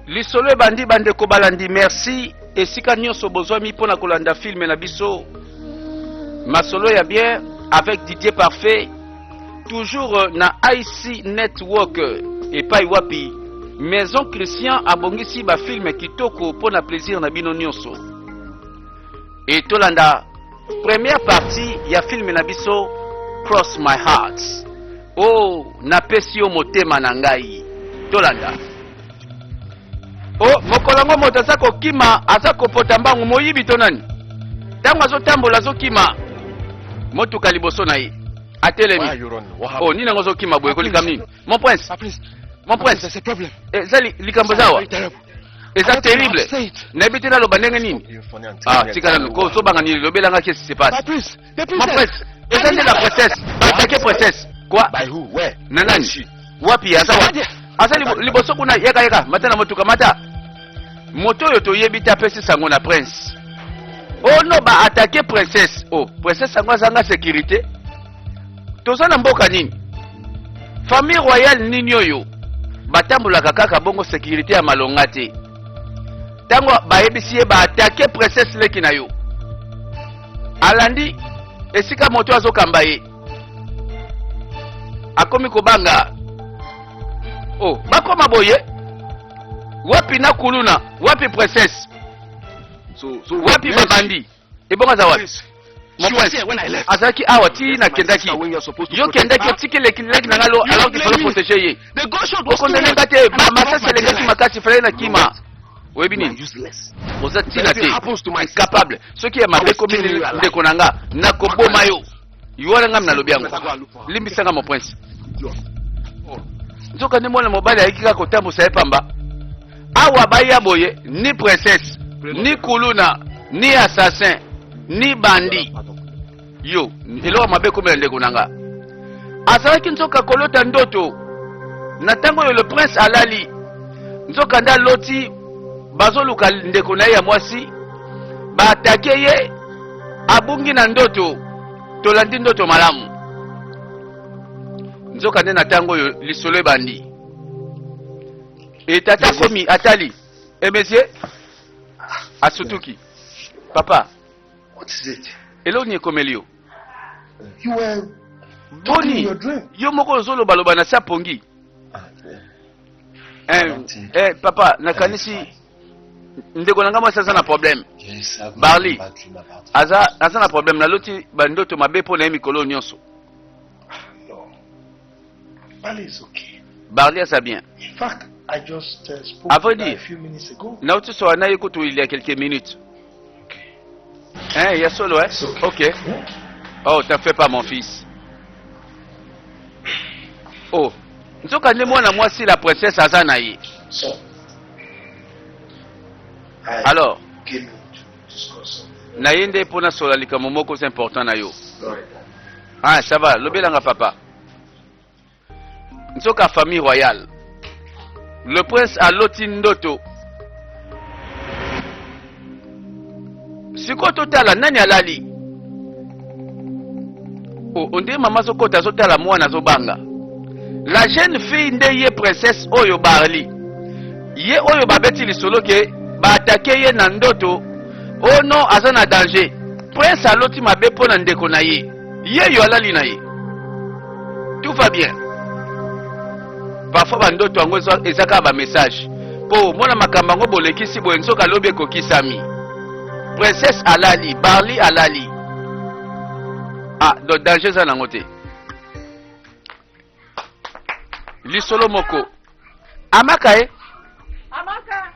Lisolo ebandi bandeko balandi merci esika nyonso bozwami mpo na kolanda filme na biso masolo ya bien avec Didier Parfait toujours euh, na IC Network epai wapi Maison Christian abongisi ba filme kitoko mpo na plaisir na bino nyonso e tolanda première partie ya filme na biso Cross My Heart Oh, napesi yo motema na ngai. Tolanda. Oh, mokolo yango moto aza kokima, aza kopota mbangu, moyibi to nani? Ntango azotambola azokima, motuka liboso na ye atelemi. Oh, nini yango ozokima boye kolika nini? Mon prince, mon prince, eza likambo eza awa eza terrible nayebi te naloba ndenge nini ah tika nanu ko ozobanga nini lobelanga qu'est-ce qui se passe Mon prince, eza nde la princesse. Ba attaquer princesse. Quoi? By who? Where? Na nani? Wapi aza wapi? Aza liboso kuna yaka yaka mata na motuka mata. Moto oyo toyebi te apesi sango na prince. Oh no ba attaquer princesse. Oh, princesse yango azanga sécurité. Toza na mboka nini? Famille royale nini oyo? Batambolaka kaka bongo sécurité ya malonga te. Tango bayebisi ye ba attaquer princesse leki na yo. Alandi esika moto azokamba ye. Akomi kobanga. Oh, bakoma boye. Wapi na kuluna? Wapi princesse? So, so Wapi babandi? Ebongo aza wapi? Mon prince, azalaki awa ti nakendaki. Yo kendaki otiki leki leki na nga lo alors qu'il fallait protéger ye. Okondane nga te, masasi elekaki makasi fallait na kima. Oyebi nini? Oza ntina te. Incapable. Soki ya mabe ekomi ndeko na nga, nakoboma yo. Yo wana nga nalobi yango. Limbisa nga mon prince. Nzoka nde mwana mobali ayaki kaka kotambusa ye pamba. Awa baya boye ni princesse, ni kuluna, ni assassin, ni bandi. Yo, eloko mabe ekomela ndeko na nga. Azalaki nzoka kolota ndoto. Na ntango oyo le prince alali, nzoka nde aloti bazoluka ndeko na ye ya mwasi, baatake ye, abungi na ndoto. Tolandi ndoto malamu. Nzoka nde na ntango oyo lisolo ebandi. E tata akomi atali. E monsieur asutuki. Papa. What is it? Eloko nini ekomeli yo? You were talking in Boni your dream. yo moko ozolobaloba na se pongi. Ah, yeah. Eh, eh, papa nakanisi ndeko na ngai mwasi aza na problème. Yes, I've Barley. bad dream about it. Aza aza na problème naloti bandoto mabe mpo na ye mikolo nyonso. No. Barley is okay. Barley aza bien. In fact, I just spoke À vrai to her dire. a few minutes ago. Nauti soa na ye kutu il y a quelques minutes. Okay. Hein, ya solo hein? It's okay. Ok. Yeah? Oh, t'en fais pas mon fils. Oh, nzoka nde mwana mwasi la princesse aza na ye. So, I Alors, came in to discuss something. na ye nde mpo nasola likambo moko c'est important na yo. Sorry. Ah, ça va, lobelanga papa. Nzoka famille royale. Le prince aloti ndoto. Sikoyo totala nani alali. Oh, ondire mama azokota azotala mwana azobanga. La jeune fille nde ye princesse oyo Barli. Ye oyo babeti lisolo ke baatake ye na ndoto. Oh non, aza na danger. Prince aloti mabe mpo na ndeko na ye. Ye yo alali na ye. Tout va bien. Parfois bandoto yango eza kaka ba message. Po mona makambo yango bolekisi boye nzoka lobi ekokisami. Princesse alali, Barley alali. Ah, donc danger eza nango te. Lisolo moko. Amaka e. Amaka.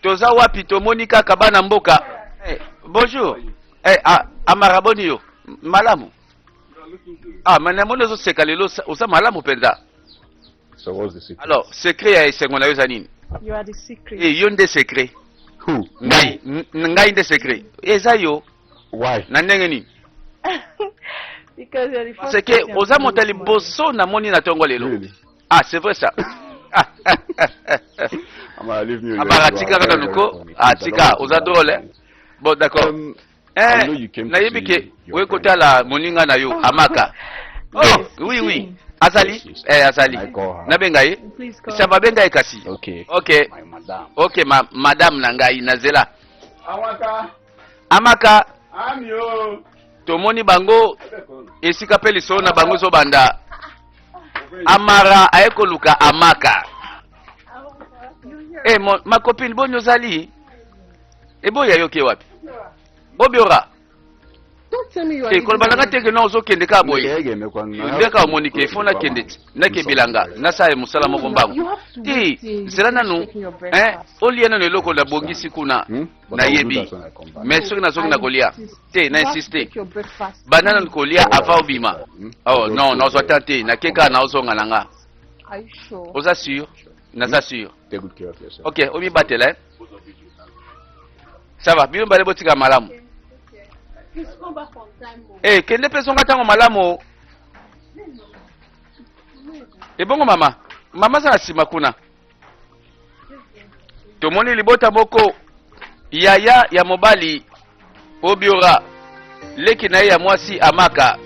Toza wapi tomoni kaka bana mboka. Eh, bonjour. Eh, ah, Amara boni yo. Malamu. Ah, mais namoni ozoseka lelo oza malamu mpenza. So what's the secret? Alors, secret ya esengo na yo eza nini? You are the secret. Eh, yo nde secret. Who? Ngai, ngai nde secret. Eza yo. Why? Na ndenge nini? Because you're the first Parce que person oza I'm moto ya seeing this morning. liboso namoni na tongo lelo. Really? Ah, c'est vrai ça. Amara, leave me alone. Amara, You are tika kaka very, very nuko. funny. Ah, Please, I tika, don't want to oza laugh. drôle. eh? Bon, d'accord. I Eh, know you came to nayebi see ke your oye friend. kotala moninga na yo, Amaka. Oh, Yes, oui, oui. see. Azali? Yes, Eh, azali. I call her. Nabenga ye? Please call. Ça va benga ye kasi. Okay. Ok. My madam. Ok, ma madame na ngai nazela. Amaka. Amaka, Amio. tomoni bango esika mpe lisolo na bango ezobanda. Amara aye koluka Amaka. Eh, mon, ma copine boni ozali? Eboya yo ke wapi? Obiora. Don't tell me you are Te leaving koloba na nga already. te ke na ozokende kaka boye. Ndeka Ndeka omoni ke fo nakende ti nakebilanga nasala mosala moko No, mbangu. you have to Te wait till you zela finish nanu taking your eh, breakfast. olia nanu eloko nabongisi kuna Hmm? But I will do nayebi that when I come back. mais soki nazongi I na kolia insist. te na You have to insiste take your breakfast. banda nanu kolia avant obima. Hmm? Oh non, nazwa temps te, nake kaka naozonga na nga. Are you sure? Oza sûr? Naza sûr. Take good care of yourself. Ok, omibatela eh? Ça va, bino mibale botika malamu. Please come back on time. oh. Eh, kende mpe zonga ntango malamu. Ebongo mama, mama aza na nsima kuna. Tomoni libota moko, yaya ya mobali Obiora, leki na ye ya mwasi Amaka.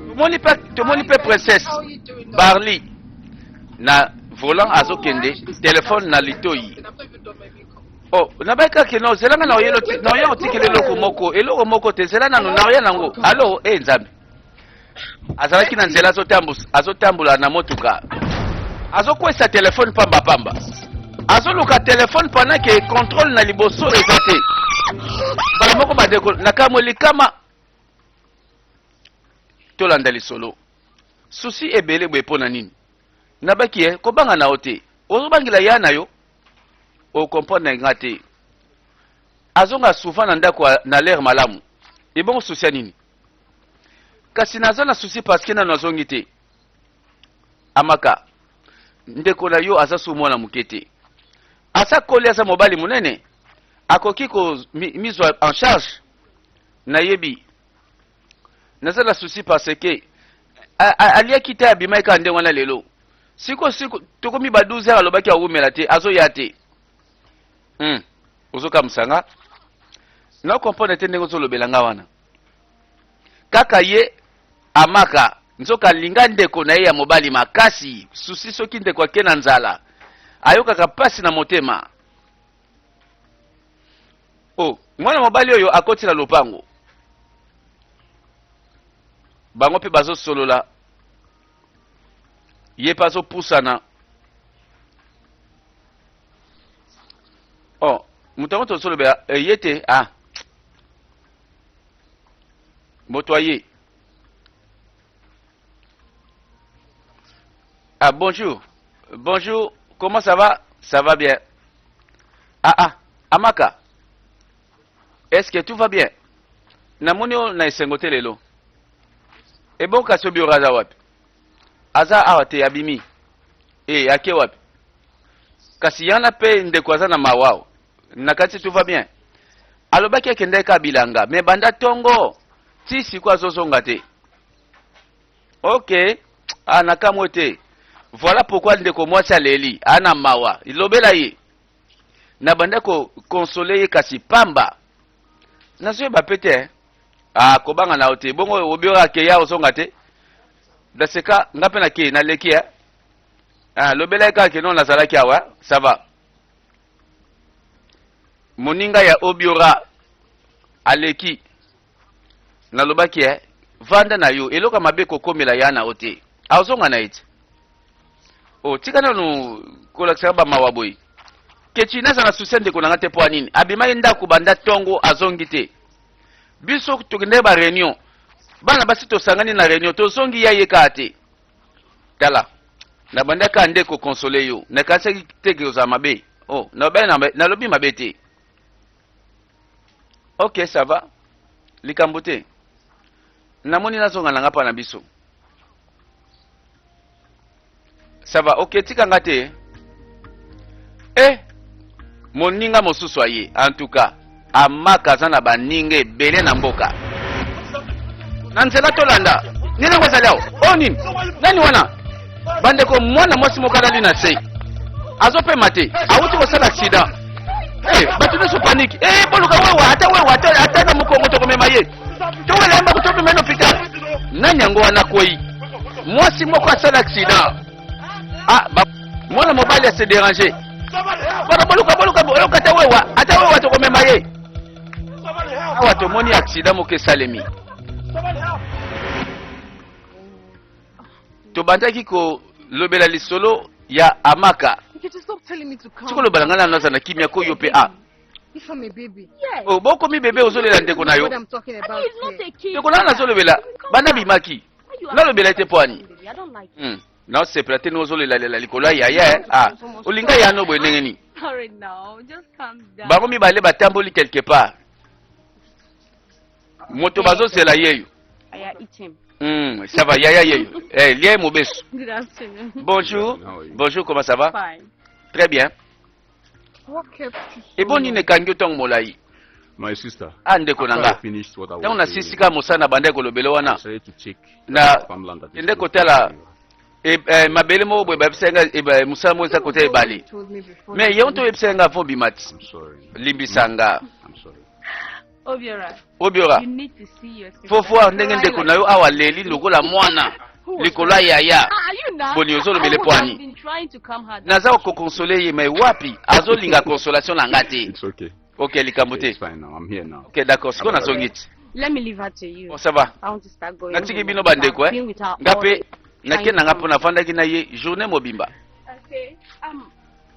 Tomoni mpe tomoni mpe princesse Barley na volant azokende, telefone na litoi. Oh, nabai kaka no, zela nga na oyelo na oya otikela eloko moko, eloko moko te, zela nanu na oya nango. Allo, eh Nzambe. Azalaki na nzela azotambusa, azotambola na motuka. Azokwesa telefone pamba pamba. Azoluka telefone pendant que contrôle na liboso eza te. Mbala moko bandeko na kamwe likama. Tolanda lisolo. Souci ebele boye mpo na nini? Nabaki ye, kobanga na yo te. Ozobangela ya na yo? O comprendre nga te. Azonga souvent na ndako na l'air malamu. Ebongo souci ya nini? Kasi naza na souci parce que nanu azongi te. Amaka, ndeko na yo aza su mwana moke te. Asa koli aza mobali monene. Akoki ko mizwa en charge. Nayebi. Naza na souci parce que aliaki te abimaki kaka ndenge wana lelo. Siko siko tokomi ba 12 heures alobaki awumela te, azoya te. Ozokamwisa nga. Na comprendre te ndenge ozolobela nga wana. Kaka ye Amaka nzoka alinga ndeko na ye ya mobali makasi, souci soki ndeko ake na nzala ayokaka pasi na motema. Oh, mwana mobali oyo akoti na lopango, bango mpe bazosolola, ye mpe azopusana. Oh, moto yango tozolobela eh, ye te ah. Moto aye. Ah, bonjour. Bonjour, comment ça va? Ça va bien. Ah ah, Amaka. Est-ce que tout va bien? Namoni yo na esengo te lelo. Ebongo kasi Obiora aza wapi? Aza awa te, abimi. Eh, ake wapi? Kasi yana pe ndeko aza na mawa awa. Nakati tout va bien. Alobaki akendaki kaka bilanga, mais banda tongo ti sikoyo azozonga te. Ok, ah nakamwe te. Voilà pourquoi ndeko mwasi aleli, ana mawa. Lobela ye. Nabanda ko consoler ye kasi pamba. Nazoyeba pe te. Ah kobanga na yo te. Bongo Obiora akeya ozonga te. Dans ce cas, nga pe nakei, naleki eh. Ah lobela ye kaka ke non nazalaki awa, ça va. Moninga ya Obiora aleki. Nalobaki eh, vanda na yo, eloko ya mabe kokomela ya na yo te. Azonga na ye te. Oh, tika nanu kolakisaka ba mawa boye. Kechi naza na souci ya ndeko na nga te mpo nini? Abimaki ndako banda tongo azongi te. Biso tokendaki ba réunion. Bana basi tosangani na réunion, tozongi ya ye kaka te. Tala, nabandaki kaka nde ko consoler yo. Nakanisaki te ke ozala mabe. Oh, nalobi mabe te. Ok, ça va. Likambo te. Namoni nazonga na nga mpa na biso. Ça va. Ok, tika nga te. Eh, moninga mosusu aye. En tout cas, Amaka aza na baninga ebele na mboka. Na nzela tolanda. Nini yango ezali awa? Oh nini? Nani wana? Bandeko, mwana mwasi moko alali na se. Azopema te. Awuti kosala accident. Eh, bato nyonso paniki. Eh, boluka wewa, ata wewa, ata, ata na mokongo tokomema ye. Towela ye mbangu, tomema ye na hôpital. Nani yango wana akwei? Mwasi moko asala accident. Ah, ba... mwana mobali ase déranger. Bana boluka boluka boluka ata wewa, ata wewa tokomema ye. Awa tomoni accident moko esalemi. Tobandaki kolobela lisolo ya Amaka. Tikolobela ngai nanu naza na kimia ko yo mpe ah. If I'm a baby. Oh, bokomi bebe ozolela ndeko na yo. Ndeko na nazolobela bana bimaki. Nalobela ete pwani. Naosepela te nozolelalela likolo ya yaya eh. Ah, olinga ya no boye ndenge nini? Bango mibale batamboli quelque part. Moto bazozela yeyo. Ça va, yaya yeyo. Eh, lie mobesu. Bonjour. Bonjour, comment ça va? Fine. Très bien. What kept you so Eboni long? nekangi yo ntango molai. My sister. Ah, ndeko na After I nga. finished what I Ntango was doing, nasisi kaka mosala na bandaki kolobela I wana. decided to check Na the farmland that is kende close to kotala the river. mabele moko boye bayebisaki nga mosala moko eza kota ebale. You told me before. Mais yango toyebisaki nga avo bima ti. I'm sorry. Limbisa nga. I'm sorry. Obiora, Obiora. you need to see your sister. Faut voir ndenge ndeko na yo awa leli lokola mwana likolo ya yaya. Ah, you now? Boni ozolobela I would pwani. have been trying to calm her down. Naza kokonsole ye mais wapi azolinga consolation na nga te. It's okay. Ok likambo te. It's fine now. I'm here now. Ok d'accord sikoyo nazongi ti. Let me leave her to you. Bon ça va. I want to start going. Natiki home. bino bandeko I've eh. been with her Nga all mpe day, nake trying na nga to mpo nafandaki na ye journée mobimba. Okay.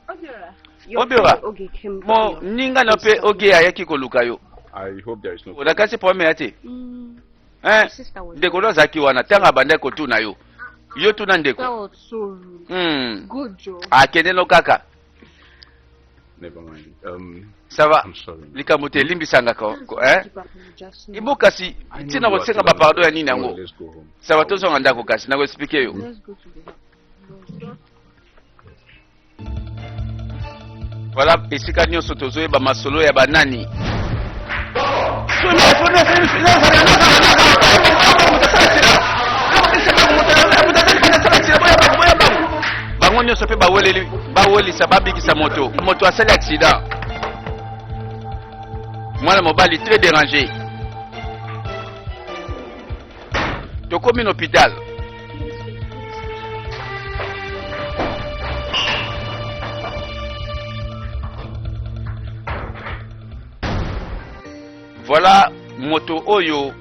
Obiora. Your Obiora. friend Oge came Mo for you. ninga na mpe oge ayaki koluka yo. I hope there is no. Olakasi problème ya te. Eh? Your sister was Ndeko lo azalaki wana ntango abandaki kotuna yo. Yo tuna ndeko. That was so rude. Good job. Akende no kaka. Never mind. Ça va. I'm sorry. Likambo te limbisanga ko, ko eh? Keep apologizing. Ibo kasi I know ntina you are kosenga still bapardo ya alive. nini Don't yango. worry, Let's go home. Ça va tozonga ndako kasi nakoexplike yo. Let's go to the house. Voilà esika nyonso tozoyeba masolo ya banani. Bango nyonso mpe baweleli bawelisa babikisa moto. Moto asali accident. Mwana mobali très dérangé. Tokomi na hôpital. Voilà moto oyo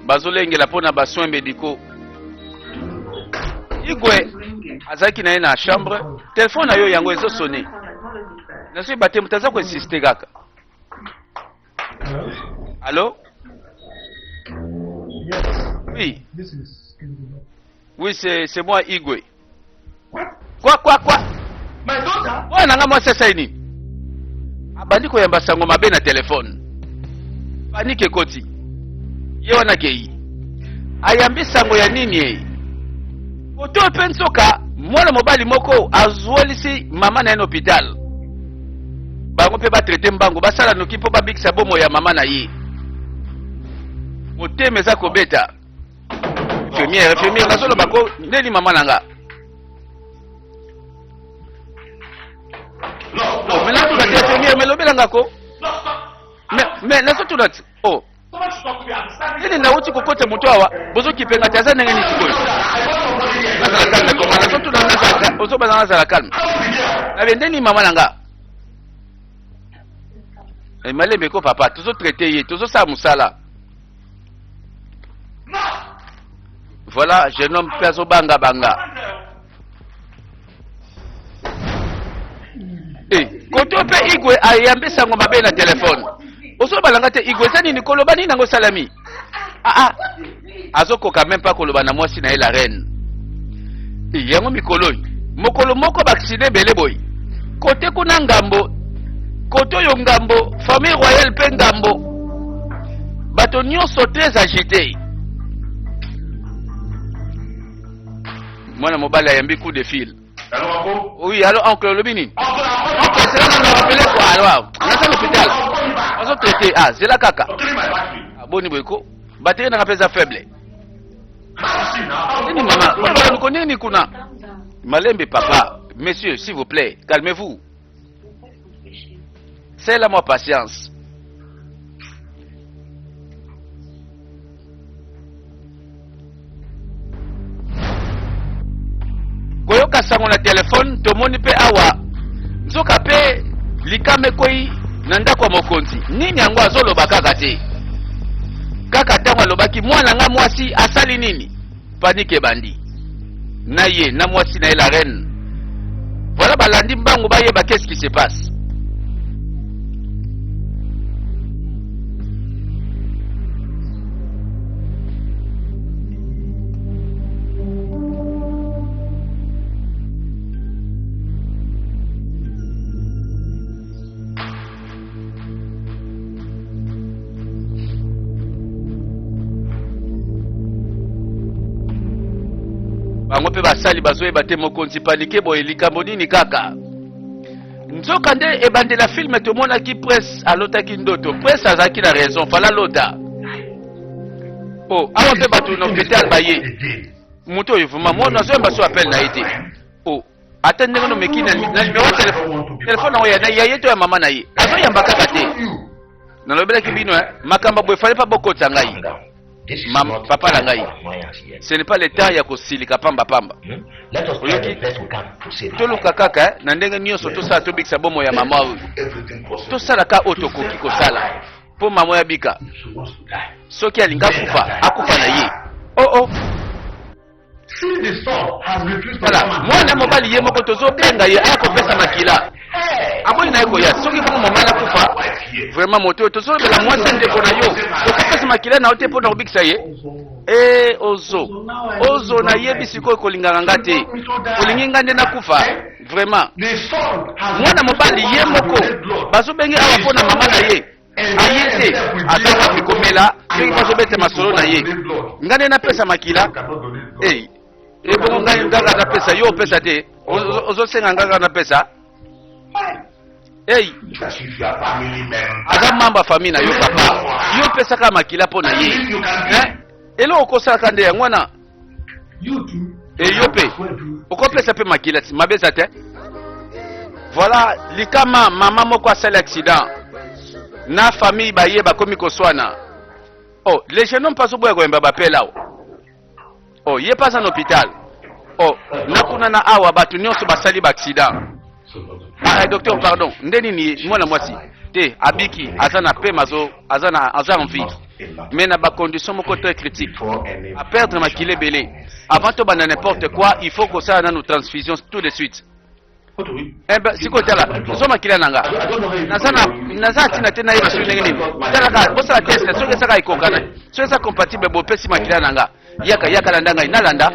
bazolengela mpona ba soins médicaux. Igwe azalaki na ye na chambre, telefone na yo yango ezosone. Nazoyeba te moto aza koinsiste kaka. Allo? Yes. Oui. This is Kinduma. Oui, c'est moi Igwe. What? Quoi quoi quoi? My daughter? Mwana na nga mwasi asali nini? Abandi koyamba sango mabe na telefone. Panike ekoti. Ye wana akei. Ayambi sango ya nini ye? Koto mpe nzoka mwana mobali moko azwelisi mama na ye na hôpital. Bango mpe batraite mbango basala noki mpo babikisa bomoi ya mama na ye. Motema eza kobeta. Infirmière, infirmière, nazoloba ko ndeni mama na nga. Oh, mais nazotuna te infirmière, mais lobela nga ko. Mais nazotuna te. Oh. Nini nauti kokota moto awa, bozokipe nga te aza ndenge nini sikoyo? Nazala calme koma, nazotuna nazala calme, ozobana nazala calme. Nabe ndeni mama na nga. Eh, malembe ko papa, tozotraite ye, tozosala mosala. Voilà, jeune homme mpe azobanga banga. Eh, koto mpe Igwe ayambi sango mabe na telefone. Ozoloba nga te Igwe eza nini koloba nini yango esalami? Ah ah. Azokoka même pas koloba na mwasi na ye la reine. Eh, yango mikolo oyo. Mokolo moko ba accident ebele boye. Kote kuna ngambo, kote oyo ngambo, famille royale mpe ngambo. Bato nyonso très agité. Mwana mobali ayambi coup de fil. Oui, allo oncle olobi nini? Oncle zela na rappelé quoi alors? Naza na hôpital. Bazo traité. Ah, zela kaka. Ah, boni boye ko. Batterie nanga mpe eza faible. Nini mama? Papa luko nini kuna? Malembe papa. Monsieur, s'il vous plaît, calmez-vous. C'est là moi patience. sango na telefone, tomoni mpe awa nzoka mpe likama ekwei na ndako ya mokonzi. Nini yango azoloba kaka te? Kaka ntango alobaki mwana nga mwasi asali nini, panike ebandi na ye na mwasi na ye la reine. Voilà, balandi mbangu bayeba qu'est-ce qui se passe. Bango mpe basali bazoyeba te mokonzi panike boye likambo nini kaka. Nzoka nde ebandela filme tomonaki prince alotaki ndoto. Prince azalaki na raison, fala lota. Oh, awa mpe bato na hôpital baye. Moto oyo vraiment mwana azoyamba so appel na ye te. Oh, ata ndenge nomeki na numero ya telefone yango ya ye to ya mama na ye azoyamba kaka te. Nalobelaki bino eh, makambo boye fallait pas bokota ngai. Mam, papa na ngai, ce n'est pas le temps ya kosilika pamba pamba. Oyoki? Toluka kaka eh, na ndenge nyonso tosala tobikisa bomoi ya mama oyo. Tosala ka oyo tokoki kosala mpo mama oyo abika. Soki alingi akufa, akufa na ye. Oh oh. Tala, mwana mobali ye moko tozobenga ye aya kopesa makila, aboyi na ye koya. Soki bongo mama nakufa, vraiment moto oyo tozolobela mwasi ndeko na yo, okopesa makila na yo te mpo na kobikisa ye? E ozo ozo, nayebi sikoyo kolingaka nga te, olingi nga nde nakufa. Vraiment mwana mobali ye moko bazobenge awa mpo na mama na ye, aye te, aza wapi komela soki bazobeta masolo na ye. Ngai nde napesa makila? Ei, ebongo ngai ngaka napesa, yo opesa te, ozosenga ngaka napesa? Ei, aza membre ya famille na yo papa, yo opesaka makila mpo na ye. Eloko okosalaka nde yango wana. E yo mpe okopesa mpe makila, mabe eza te. Voilà likama, mama moko asali accident na famille baye bakomi koswana. Oh, le jeune homme mpe azoboya koyemba bapela awa. Oh, ye mpe aza na hôpital. Oh, na kuna na awa bato nyonso basali ba accident. Ah, docteur, pardon, nde nini? Mwana mwasi te abiki, aza na pema, aza na aza en vie, mais na bacondition moko très critique, a perdre makila ebele. Avant tobanda n'importe quoi, il faut kosala nanu transfusion tout de suite. Eh ben, sikoyo tala, zwa makila na nga, naza na naza ntina te nayeba soki ndenge nini. Talaka, bosala test, soki ezaka ekokana, soki eza compatible, bopesi makila na nga. Yaka, yaka, landa ngai, nalanda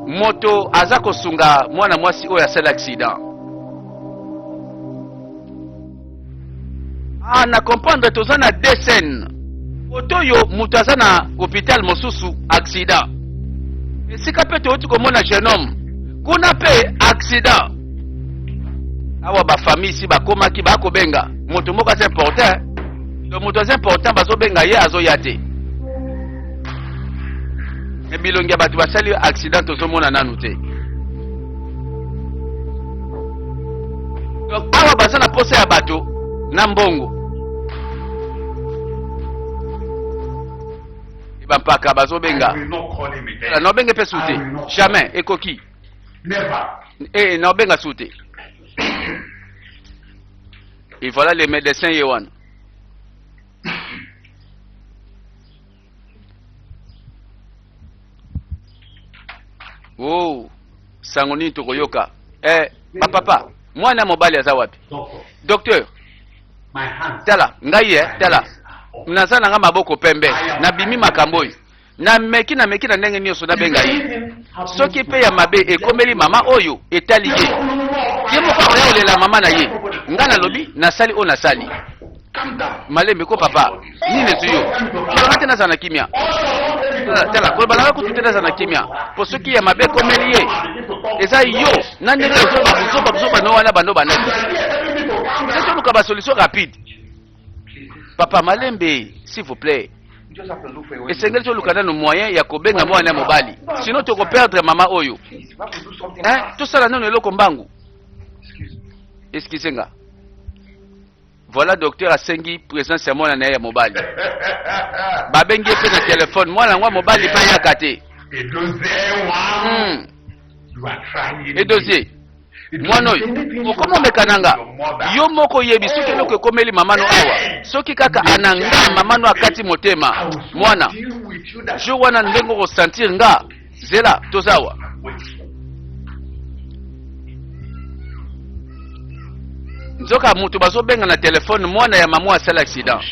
moto aza kosunga mwana mwasi oyo asali accident. Ah, na comprendre, toza na deux scènes. Koto oyo moto aza na hôpital mosusu accident, esika mpe touti komona jeune homme kuna mpe accident. Awa bafamille si bakomaki, bakobenga moto moko aza important. Donc moto aza important, bazobenga ye, azoya te. Me bilongi ya bato basali accident tozomona nanu te. Donc awa baza na posa ya bato na mbongo, bampaka bazobenga. Naobenge mpe su te, jamais ekoki. Eh, naobenga su te. Et voilà les médecins ye wana. Oh, sango nini tokoyoka? Eh, bapapa, mwana mobali aza wapi? Docteur, tala ngai ye, tala, naza na nga maboko pembe, nabimi makambo oyo. Nameki, nameki na ndenge nyonso nabenga ye. Soki mpe ya mabe ekomeli mama oyo, etali ye. Ye moko akoya kolela mama na ye. Ngai nalobi, nasali oyo nasali. Malembe ko papa, nini ezwi yo? Kolanga te, nazala na kimia. Tala, koloba nanga kutu te, nazala na kimia. Po soki ya mabe ekomeli ye, eza yo na ndenge ozoba buzoba buzoba no wana bando bandaki. Te, toluka basolution rapide. Papa, malembe, s'il vous plaît. Esengeli toluka nano moyen ya kobenga mwana ya mobali, sinon tokoperdre mama oyo. Hein? Tosala nano eloko mbangu. Excuse nga. Voilà, docteur asengi présence ya mwana na ye ya mobali. Babengi ye mpe na telefone, mwana yango ya mobali mpe ayaka te. Edozie mwana oyo okoma omeka na nga yo moko oyebi soki eloko ekomeli mama no awa soki kaka ana nga mama no akati motema mwana jour wana ndenge okosentir nga zela toza awa nzoka moto bazobenga na telefone mwana ya mama asala accident.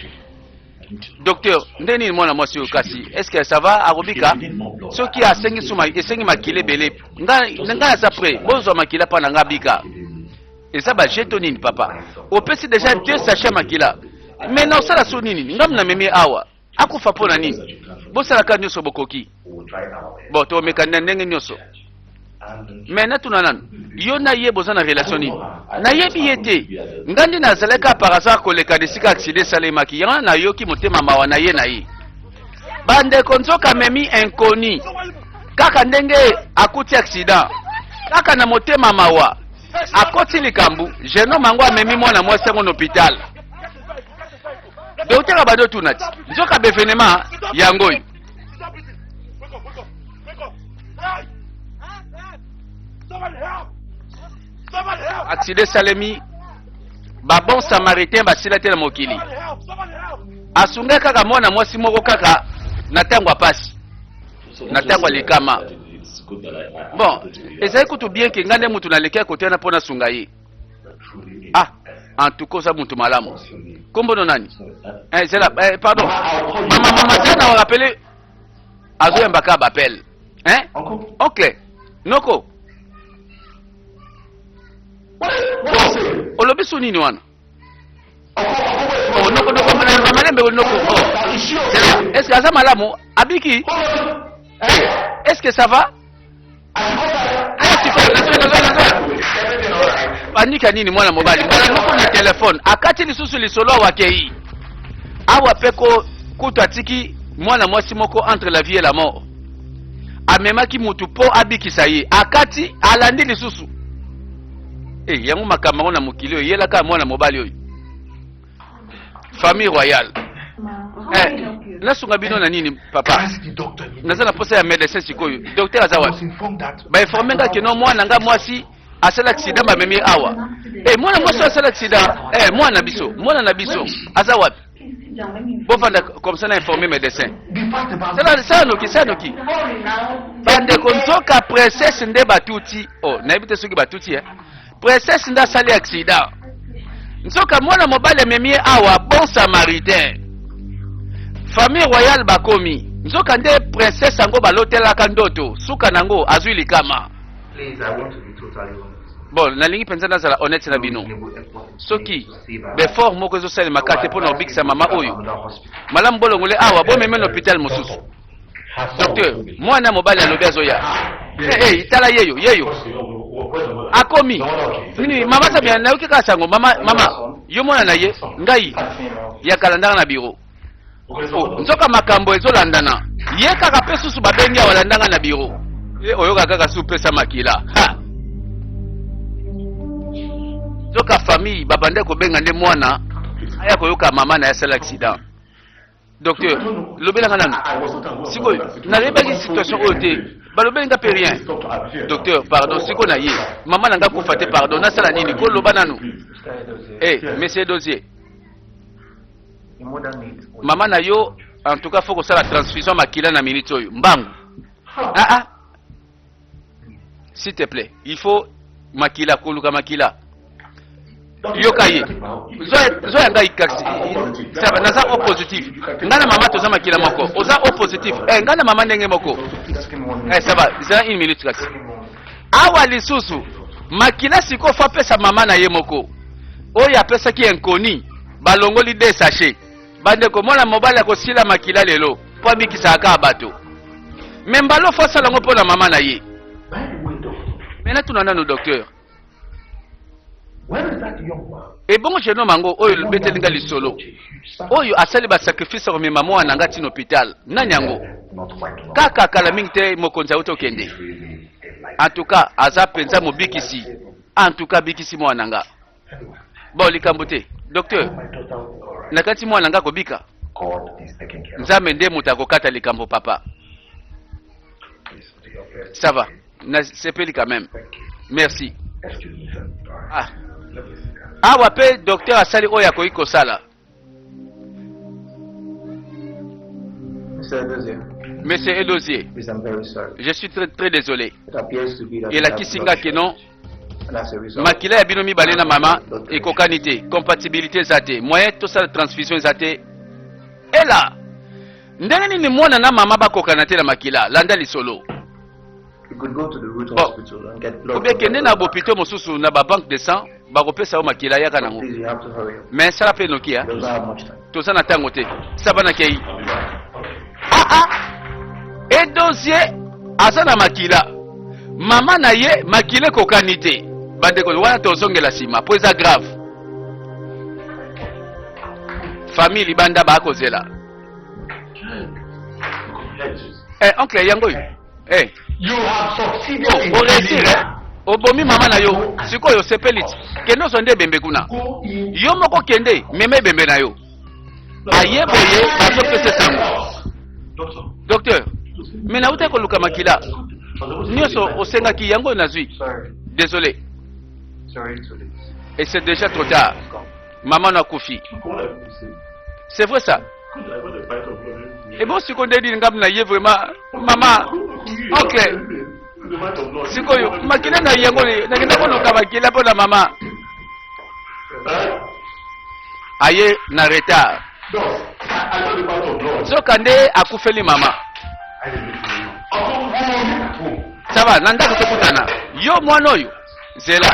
Docteur, nde nini mwana mwasi oyo kasi est ce que ça va akobika soki asengi suma esengi makila ebele ngai ngai naza prêt bozwa makila mpo na ngai abika eza ba to nini papa opesi déjà deux sachets makila mais na osala so nini ngai namemi awa akufa mpo na nini bosalaka nyonso bokoki bon tomeka na ndenge nyonso mais natuna nanu yo na ye boza na relation nini nayebi ye te ngai nde nazalaki par hasard koleka na esika accident esalemaki yango wana nayoki motema mawa na ye na ye bandeko nzoka amemi inconnu kaka ndenge akuti accident kaka na motema mawa akoti likambo jeune homme yango amemi mwana mwasi yango na hôpital docteur abandi otuna ti nzoka bevenema yango oyo. Stop it! Wake up, wake up, wake up! Hey! Somebody help! Somebody help! Accident esalemi babon samaritain basila te na mokili. Somebody help! Somebody help! Asungai kaka mwana mwasi moko kaka na ntango ya pasi na ntango ya likama bon ezali kutu bien ke ngai nde mutu naleki ya kote wana mpo nasunga ye ah en tout cas oza mutu malamu kombo no nani eh, zela eh, pardon mama mama zela na rappele azoyamba kaka bapele hein oncle noko bon olobi so nini wana oh, noko noko malembe noko oh. Zela est ce que aza malamu abiki est ce que ça va panika nini mwana mobali mbala moko na telefone akati lisusu lisolo awa akei awa mpe ko kutu atiki mwana mwasi moko entre la vie et la mort amemaki mutu mpo abikisa ye akati alandi lisusu e yango makambo yango na mokili oyo eyelaka mwana mobali oyo famille royale eh, nasunga bino na nini papa Ask the doctor. Naza na posa ya médecin sikoyo docteur aza I was wapi informed that. bainforme nga keno mwana nga mwasi asala accident bamemi ye awa eh, mwana mwasi oyo asala accident eh, mwana na biso mwana na biso aza wapi bovanda comme ça na informe médecin Be fast about sala sala noki sala noki bandeko nzoka princesse nde batuti oh, nayebi te soki batuti eh. Princesse nde asali accident nzoka mwana mobali amemi ye awa bon samaritain famille royale bakomi nzoka nde princesse yango balotelaka ndoto suka nango azwi likama Please, I want to be totally honest. Bon nalingi mpenza nazala honnête na bino soki befort moko ezosalemaka te mpo na kobikisa mama oyo malamu bolongole awa bomeme na hôpital mosusu docteur mwana mobali alobi azoya hey, hey, tala yeyo yeyo akomi nini mama sabia nayoki kaka sango mama mama yo mwana na ye ngai ya kala ndanga na biro oh, nzoka makambo ezolandana ye kaka mpe susu babengi awa landanga na biro ye oyoka kaka su pesa makila ha nzoka famille babandaki kobenga nde mwana aya koyoka mama na ye asala accident docteur lobelanga nanu sikoyo nayebaki situation oyo te balobeli nga mpe rien docteur pardon sikoyo na ye mama na nga kufa te pardon nasala nini koloba nanu eh monsieur Dozier mama na yo en tout cas faut kosala transfusion makila na minute oyo mbangu ah ah s'il te plaît il faut makila koluka makila yoka ye zwa ya ngai kasi ça va naza o positif ngai na mama toza makila moko oza o positif eh, ngai na mama ndenge moko eh, ça va zela une minute kasi awa lisusu makila sikoyo fo apesa mama na ye moko oyo apesaki inconnu balongoli de sachet bandeko mwana mobali akosila makila lelo mpo abikisaka kaka bato me mbala fo asala yango mpo na mama na ye By the way, doctor, me natuna nanu docteur where is that young man? Ebongo jeune homme yango oyo obeteli nga lisolo oyo asali basacrifice ya komema mwana na nga ntina hôpital nani yango Not quite long. Kaka kala mingi te mokonzi auti okende Really a life. En tout cas aza mpenza mobikisi en tout cas abikisi mwana na nga Anyway, bon likambo te docteur my daughter will be all right. nakati mwana na nga akobika God is taking care of. Nzambe nde moto akokata likambo papa. Ça va, nasepeli quand même. Merci. Ah. Awa mpe docteur asali oyo akoki kosala. Monsieur Edozie, je suis très, très désolé. Elakisi nga ke non makila ya bino mibale na mama ekokani te, compatibilité eza te, moyen tosala transfusion eza te. Ela ndenge nini mwana na mama bakokana te na makila? Landa lisolo. Bon, obie kende na bopito mosusu na ba banque de sang bakopesa yo makila, yaka nango, mais sala mpe noki ya toza na ntango te. Saba nakei. Ah, ah. Edozie aza na makila, mama na ye makila ekokani te. Bandeko wana tozongela nsima mpo eza grave. Famille libanda bakozela. Eh, oncle yango oyo. Eh. You have succeeded Oh, in oresire killing her. obomi mama na yo, sikoyo osepeli ti kende ozwa nde ebembe kuna. Go in. Yo moko kende mema ebembe na yo. Aye boye bazopesa sango. Doctor. Docteur, me nauta koluka makila nyonso osengaki, yango oyo nazwi. Désolé, et c'est déjà trop tard, mama no akufi. C'est vrai ça. Ebo sikoyo nde nini ngambi na ye vraiment mama oncle? Sikoyo makila na yango nakenda koluka makila mpo na mama, aye na retard, nzoka nde akufeli mama. Ça va, na ndako tokutana. Yo mwana oyo zela.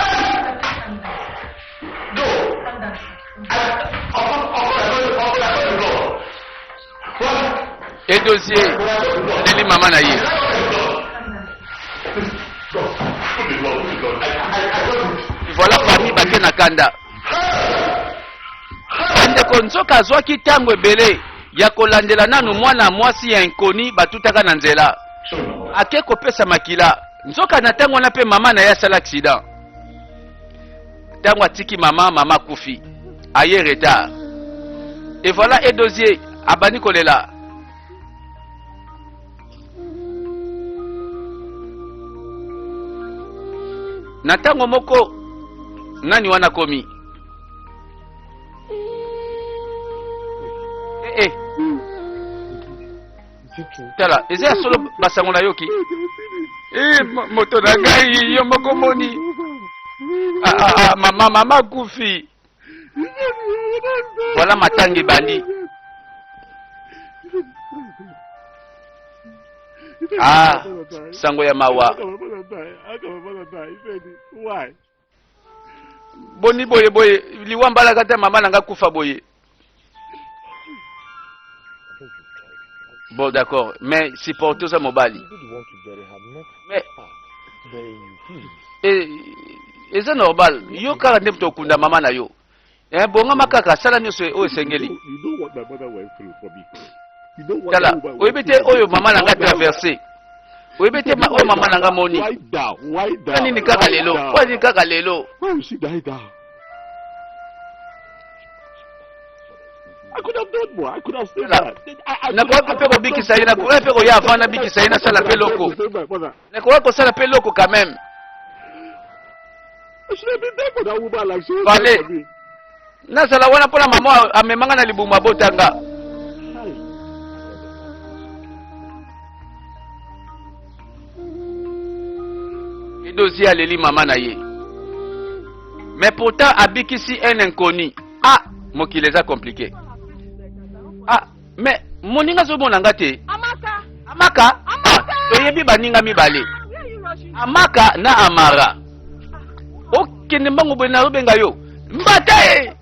Edozie leli mama na ye. Voilà, famille bake na kanda. Bandeko, nzoka azwaki ntango ebele ya kolandela nanu mwana mwasi ya inkoni batutaka na nzela, ake kopesa makila. Nzoka na ntango wana mpe mama na ye asala accident. Ntango atiki mama, mama akufi, aye retard. Et voilà, Edozie abandi kolela. Na ntango moko nani wana komi eh, eh. Tala, eza ya solo basango nayoki. Eh, moto na ngai yo moko moni. Ah, ah, ah, mama mama akufi. Voilà, matanga ebandi. Ah, sango ya mawa. Boni boye boye liwa mbalaka te, mama na nga kufa boye. Bon, d'accord, mais supporte, oza mobali, mais eza normal, yo kaka nde moto okunda mama na yo. Eh, bongama kaka, sala nyonso oyo esengeli. Tala, oyebi te oyo mama na nga traverse, oyebi te oyo mama na nga moni. Mpo nini kaka lelo? Mpo nini kaka lelo? Nakoki mpe kobikisa ye, nakoki mpe koya avant nabikisa ye, nasala mpe loko, nakoki kosala mpe loko quand même. Fale nazala wana mpona mama amemanga na libumu, abotanga. Edozi aleli mama na ye, mais pourtant abikisi un inconnu. Ah, mokili eza compliqué. Ah, mais moninga azomona nga te. Amaka! Amaka. Ah, toyebi baninga mibale, Amaka na Amara. Okende mbango boye, nazobenga yo mbata e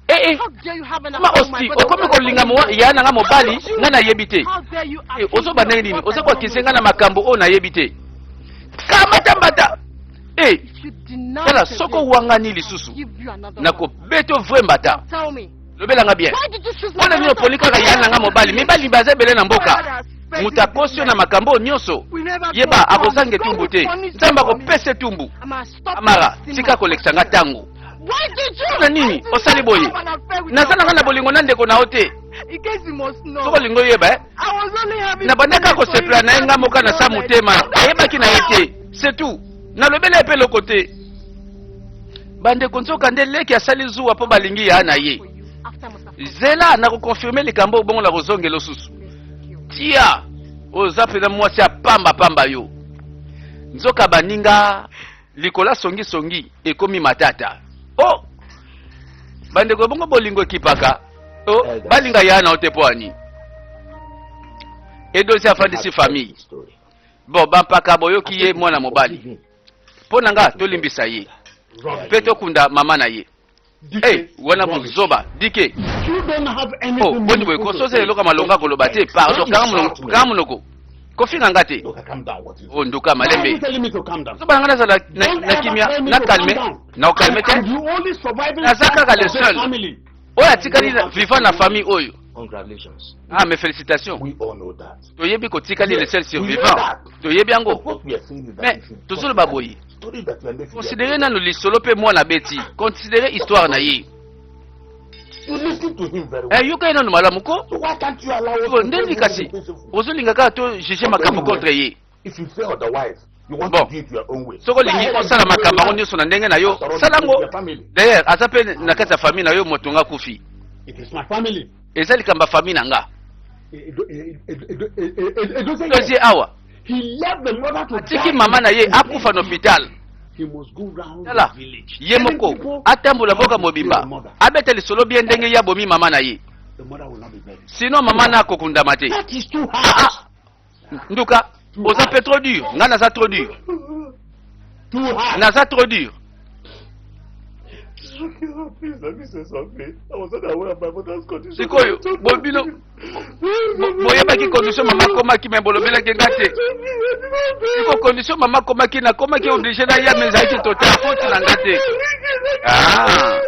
eh, eh. Ma osti okomi kolinga ya na nga mobali, nga nayebi te. Eh, ozoba ndenge nini? Oza koakise nga na makambo oyo nayebi te. Kamata mbata. Eh, tala, soki owangani lisusu, nakobeta vrai mbata. Lobelanga bien, mpona nini oponi kaka ya na nga mobali? Mibali baza ebele na mboka. Moto akosi yo na makambo oyo nyonso, yeba akozanga etumbu te, Nzambe akopesa etumbu. Amara, tika kolekisa nga ntango. Mpona nini osali boye? Naza na nga na bolingo na ndeko na yo te. In case you must know. Soki olingi oyeba, eh? I was only having Na bandaka feelings for kosepela him na ye nga moko na sa motema, ayebaki na ye te, c'est tout. Nalobeli ye mpe eloko te. Bandeko, nzoka nde leki asali zuwa mpo balingi ya na ye. For you. After I must have Zela, nakoconfirmer likambo oyo, bongo nakozongela osusu. Tia, oza mpenza mwasi ya pamba pamba yo. Nzoka baninga likolo ya songisongi ekomi matata. O bandeko, ebongo bolingo ekipaka o balinga ya na yo te mpo ani Edozi afandisi famille. Bon, bampaka boyoki ye mwana mobali. Mpo na nga, tolimbisa ye mpe tokunda mama na ye. Hey, wana bozoba dike. Oh, boni boye kososa eloko ya malonga koloba te? Pardon, kanga monoko, kofinga nga te. O nduka malembe, zoba na nga, nazala na kimia, na calme, na ocalme te. Naza kaka le seul oyo atikali vivant na famille oyo. Congratulations. Ah, mes félicitations. We all know that. Toyebi kotikali le seul survivant, toyebi yango. Mais tozoloba boye, considere nano lisolo mpe mwana beti, considere histoire na ye. You listen to him very well. Eh, yoka ye nano malamu ko. So why can't you allow us to Ndeni kasi ozolinga kaka to juge makambo contre ye? If you say otherwise, you want Bon. to do it your own way. Soki olingi osala makambo yango nyonso na ndenge na yo, sala yango. D'ailleurs aza mpe na kati ya famille na yo, moto nga akufi. It is my family. Eza likambo ya famille na nga. Dozie awa He left the mother to atiki mama na ye akufa na hôpital. He must go round Tala, the village. ye moko atambola mboka mobimba, abeta lisolo bien ndenge ye abomi mama na ye. The mother will not be buried. Sinon mama na akokundama te. That is too Ah, hard. ah. Nduka, oza mpe trop dur. Ngai naza trop dur? Too hard. Naza trop dur? Please let me say something. I was not aware of my mother's condition. Sikoyo bobino boyebaki condition mama akomaki, me bolobelaki nga te. Siko condition mama akomaki, nakomaki obligé naya, me ezalaki total faute na nga te. Ah.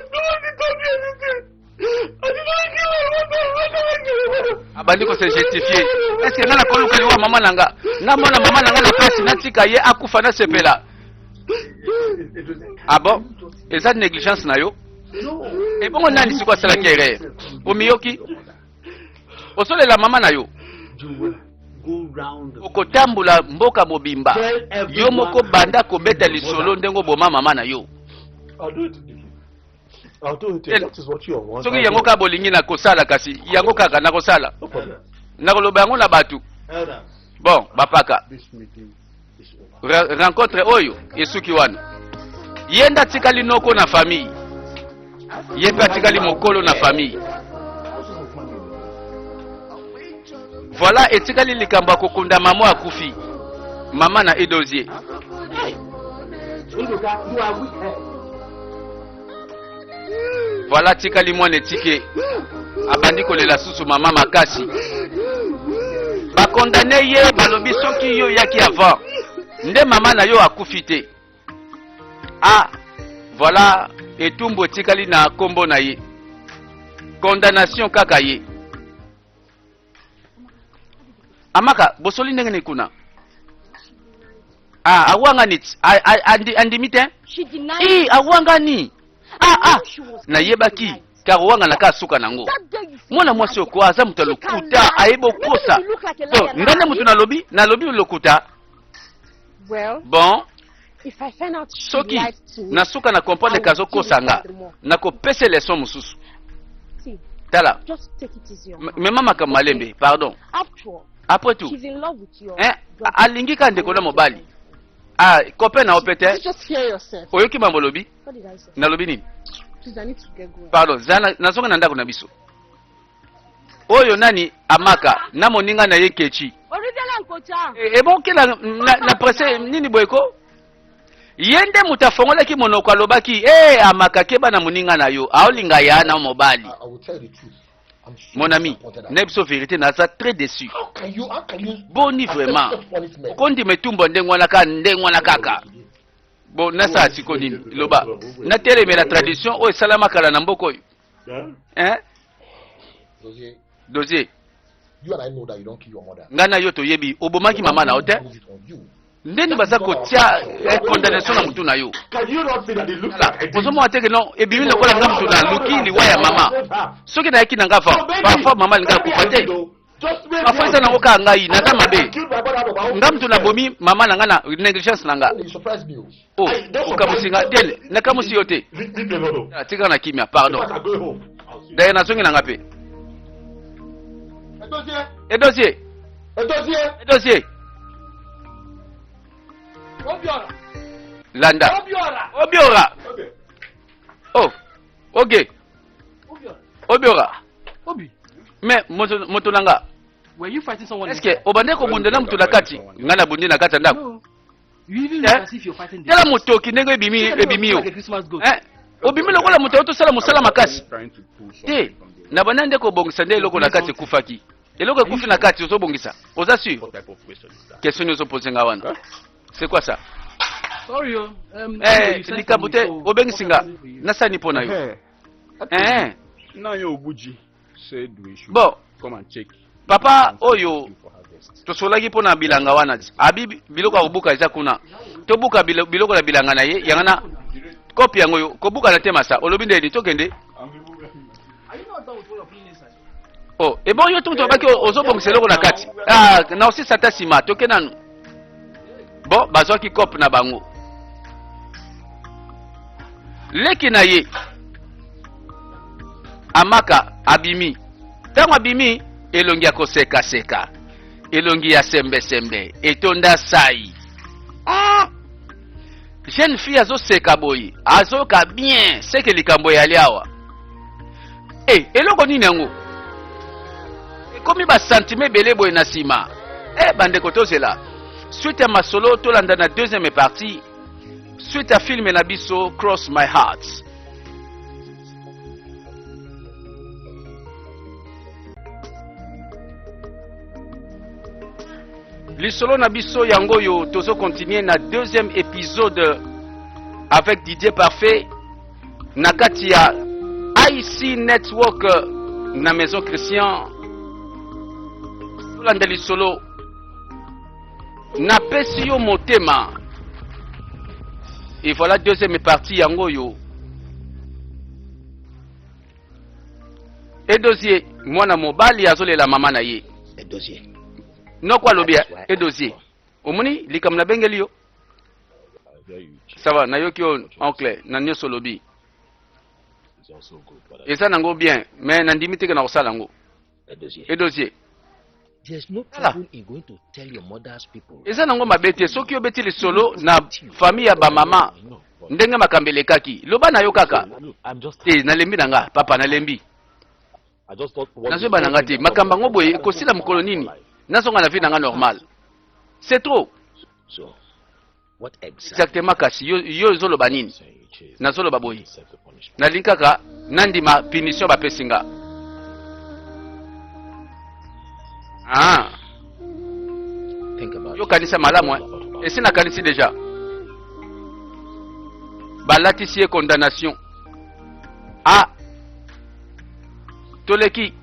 Abandi kose justifier. Est ce que nga nakoluka liwa mama na nga? Namona mama na nga na pasi, natika ye akufa, nasepela? Ah bon, eza négligence na yo. Ebongo nani siko asalaki erreur? Omiyoki osolela mama na yo. Okotambola mboka mobimba yo moko, banda kobeta lisolo ndenge oboma mama na yo. I'll do it. I'll do it. That is what you want. Soki yango kaka bolingi, na kosala. Kasi yango kaka nakosala, No problem. nakoloba yango na bato. Bon, bapaka, This meeting is over. Rencontre oyo esuki wana. Ye nde atikali noko na famille, ye mpe atikali mokolo na famille. Voilà, etikali likambo ya kokunda mama akufi, mama na Edozie. Nduka, you are wicked. Voilà, atikali mwana etike, abandi kolela susu mama makasi. Bakondane ye, balobi soki yo oyaki avant nde mama na yo akufi te. Ah, voilà, etumbu etikali na nkombo na ye, condamnation kaka ye. Amaka, bosoli ndenge nini kuna? Ah, awangani ti andimi te. She denied. I awangani. Ah ah, nayebaki kaka owangana kaka suka nango. Mwana mwasi oko aza moto ya lokuta, ayebi okosa. Bon, ngai nde moto nalobi, nalobi lokuta. Well, Bon, if I find out she soki lied to me, na suka na comprendre ke azokosa nga, nakopesa leçon mosusu. See, Tala, just take it easy on her. mema makambo malembe, pardon. After all, Après tout, she's in love with your hein, brother. alingi kaka ndeko na mobali. Ah, copain na yo pe te. You just hear yourself. Oyoki mambo olobi? What did I say? Nalobi nini? Please, I need to get going. Pardon, zala, nazonga na ndako na biso. Oyo nani? Amaka na moninga na ye Nkechi. Orizela Nkocha. Ebokela na presse nini boye ko? Ye nde moto afongolaki monoko, alobaki e Amaka, keba na moninga na yo, aolinga ya na mobali. I will tell you the truth. I'm so Mon ami, disappointed at na biso vérité, naza très déçu. How can you Boni accept vraiment such punishment? okondima etumba ndenge wana kaka, ndenge wana kaka? Bon, nasala siko nini? Loba, natelemela tradition oyo esalama kala na mboka oyo, hein? Dozie, Dossier. you and I know that you don't kill your mother. Ngai na yo toyebi obomaki mama na yo te. Prove it on you. Ndeni baza kotia eh, condamnation na mutu na yo. Ozomona te ke non ebimi lokola nga mutu naluki liwa ya mama. Soki nayaki na nga avant, parfois mama alingaka kufa te. Parfois eza nango kaka ngai naza mabe. Nga mutu nabomi mama na nga na négligence na nga. Oh, okamusi nga dele, nakamusi yo te. Ah, tika na kimia, pardon. D'ailleurs nazongi na nga pe. Edozie. Edozie. Edozie. Obiora. Landa. Obiora. Obiora. Oh. Ok. Obiora. Obiora. Obi. Mais moto moto na nga. Were you fighting someone? Est-ce que obande kobunda na moto na kati? Nga na bundi na kati ya ndako. No. You even Eh? look as if you're fighting the Tala motoki ndenge ebimi ebimi yo. Like a Christmas goat. Eh? Obimi lokola moto otosala mosala makasi. Trying to pull Te. something from the Na banda nde kobongisa nde eloko na kati ekufaki. Eloko ekufi na kati ozobongisa. Oza sûr? What type of question is that? Question nini ozopose nga wana? C'est quoi ça? Sorry, oh. Eh, you sent likambo for te me, so obengisi what nga can I do for you? nasani mpo na yo. Eh. Eh. Nanyo Obuji said we should Bon. come and check. Papa oyo for harvest. tosolaki mpo na bilanga wana ti. Abi biloko ya kobuka eza kuna. Tobuka biloko na bilanga na ye yanga na kopi yango yo kobuka na te masa olobi ndeni tokende. Are you not done with what you're putting inside? Oh, ebongo yo tonto obaki ozobongisa eloko na kati. Ah, na osisa ata nsima toke nanu. Bon, bazwaki kope na bango. Leki na ye Amaka abimi. Ntango abimi, elongi ya kosekaseka, elongi ya sembesembe, etonda sai. Ah! Jeune fille azoseka boye, azoka bien, seke likambo eyali awa. Eh, eloko nini yango? Ekomi ba sentiment ebele boye na nsima. Eh, bandeko tozela. Suite ya masolo tolanda na deuxième partie. Suite ya film na biso Cross My Heart. Lisolo na biso yango oyo tozo continuer na deuxième épisode avec Didier Parfait na kati ya IC Network na Maison Christian. Tolanda lisolo napesi yo motema. Et voilà deuxième partie yango oyo. Edozie mwana mobali azolela mama na ye. Edozie. Noko alobi Edozie. Omoni likambo nabengeli yo. Ça va, nayoki yo oncle na nyonso olobi. Eza nango bien, mais nandimi te ke na kosala yango. Edozie. Tala. Eza nango mabe te soki obeti lisolo na famille ya ba mama ndenge makambo elekaki. Loba na yo kaka. Te, nalembi na nga, papa nalembi. Nazoyeba na nga te makambo yango boye ekosila mokolo nini? Nazonga na vie na nga normal. C'est trop. Exactement kasi yo yo ozoloba nini? Nazoloba boye. Nalingi kaka nandima punition bapesi nga. Ah. Yo kanisa malamu eh. Esi nakanisi deja. Balatisi ye condamnation. Ah. Toleki.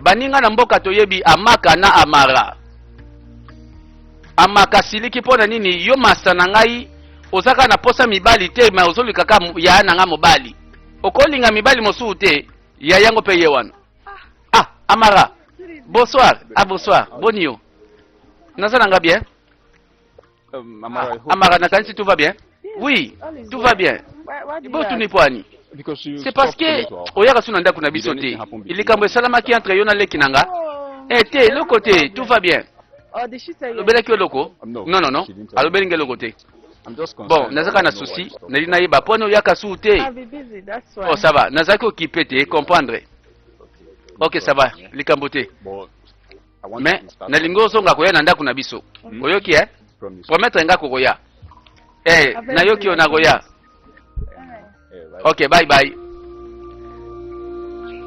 Baninga na mboka toyebi Amaka na Amara. Amaka asiliki mpo na nini? Yo masta na ngai oza kaka na posa mibali te, mais ozoluka kaka yaya na ngai mobali. Okolinga mibali mosusu te, yaya yango mpe ye wana. Ah, Amara. Bonsoir. Ah, bonsoir. Boni yo. Naza na nga bien? Amara, I hope Amara, nakanisi tout va bien? Oui, All is tout well. va bien. Why do you Botuni ask? mpo ani? because you C'est parce stopped coming que to our house. oyaka su na ndako na biso te. Likambo esalamaki entre yo na leki na nga. Oh. Eh te, eloko te, tout va bien. Oh, did she tell you? Alobelaki yo eloko? No, Non, non, non. she didn't tell me. Alobeli nga eloko te. I'm just Bon, concerned. nazalaka na I don't know why souci, you stopped. nalingi nayeba mpo na oyaka su te. I'll be busy, that's why. Oh, ça va. Nazalaki occupé te, comprendre. Ok, ça va. Likambo te. But I want Mais you to start nalingi ozonga koya na ndako na biso. Oyoki eh? promise. Promettre nga kokoya. Eh, Avec nayoki yo nakoya. Eh, right. Ok, bye bye.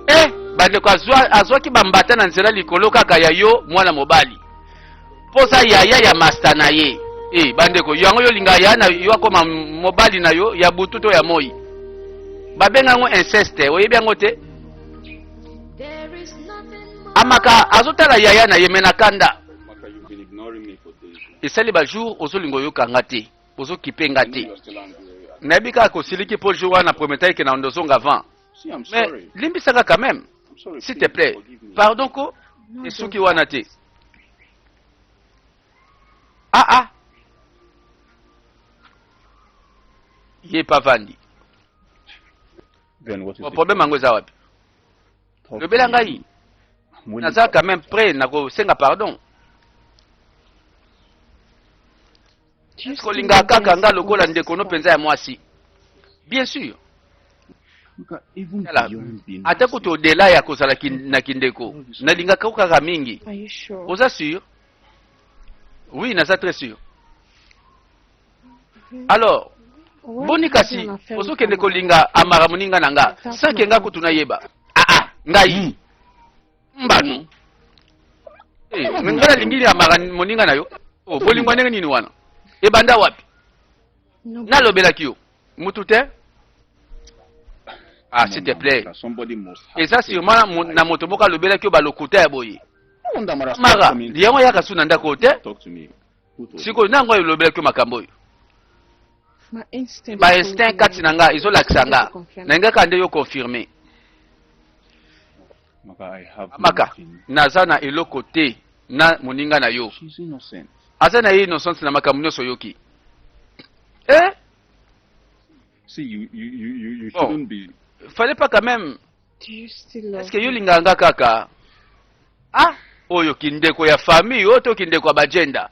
Eh, bandeko azwaki bambata na nzela likolo kaka ya yo mwana mobali. Posa yaya ya masta na ye. Eh, bandeko, yango yo linga ya na yo akoma mobali na yo ya butu to ya moi. Babenga yango inceste, oyebi yango te? Amaka azotala yaya na ye me na kanda. Amaka, you've been ignoring Esali ba jour ozolinga oyoka nga te, ozokipe nga te. Nayebi kaka kosiliki mpo jour wana prometaki ke na ndozonga avant. Mais limbisaka quand même. S'il te plaît. Pardon ko esuki wana te. Ah ah. Ye pa vandi. Bon, problème yango eza wapi? Lobela ngai. Naza quand même prêt na kosenga pardon. Kolingaka kaka nga lokola ndeko no mpenza ya mwasi. Bien sûr. Tala, ata kutu odela ya kozala na kindeko, nalingaka kaka mingi. Oza sûr? Oui, naza très sûr. Alors, boni kasi ozokende kolinga Amara moninga na nga sans ke nga kutu nayeba. Ah ah, ngai mbanu. Eh, me ngai nalingi Amara moninga na yo. Oh, bolingo ndenge nini wana? Ebanda wapi? Nalobelaki yo. Mutu te? Ah, s'il te plaît. Eza sûrement na moto moko alobelaki yo balokuta ya boye. Mara, yango ayaka su na ndako te? Sikoyo na yango elobelaki yo makambo oyo. Ba instinct kati na nga ezolakisa nga. Nalingaka nde yo confirmer. Amaka, naza na eloko te na moninga na yo. Aza na ye innocente na makambo nyonso oyoki. Eh? See, you, you, you, you, you Bon. shouldn't be. Fallait pas quand même. Est-ce que yo lingaka nga kaka? Ah, oyo kindeko ya famille, oyo to kindeko ya bagenda.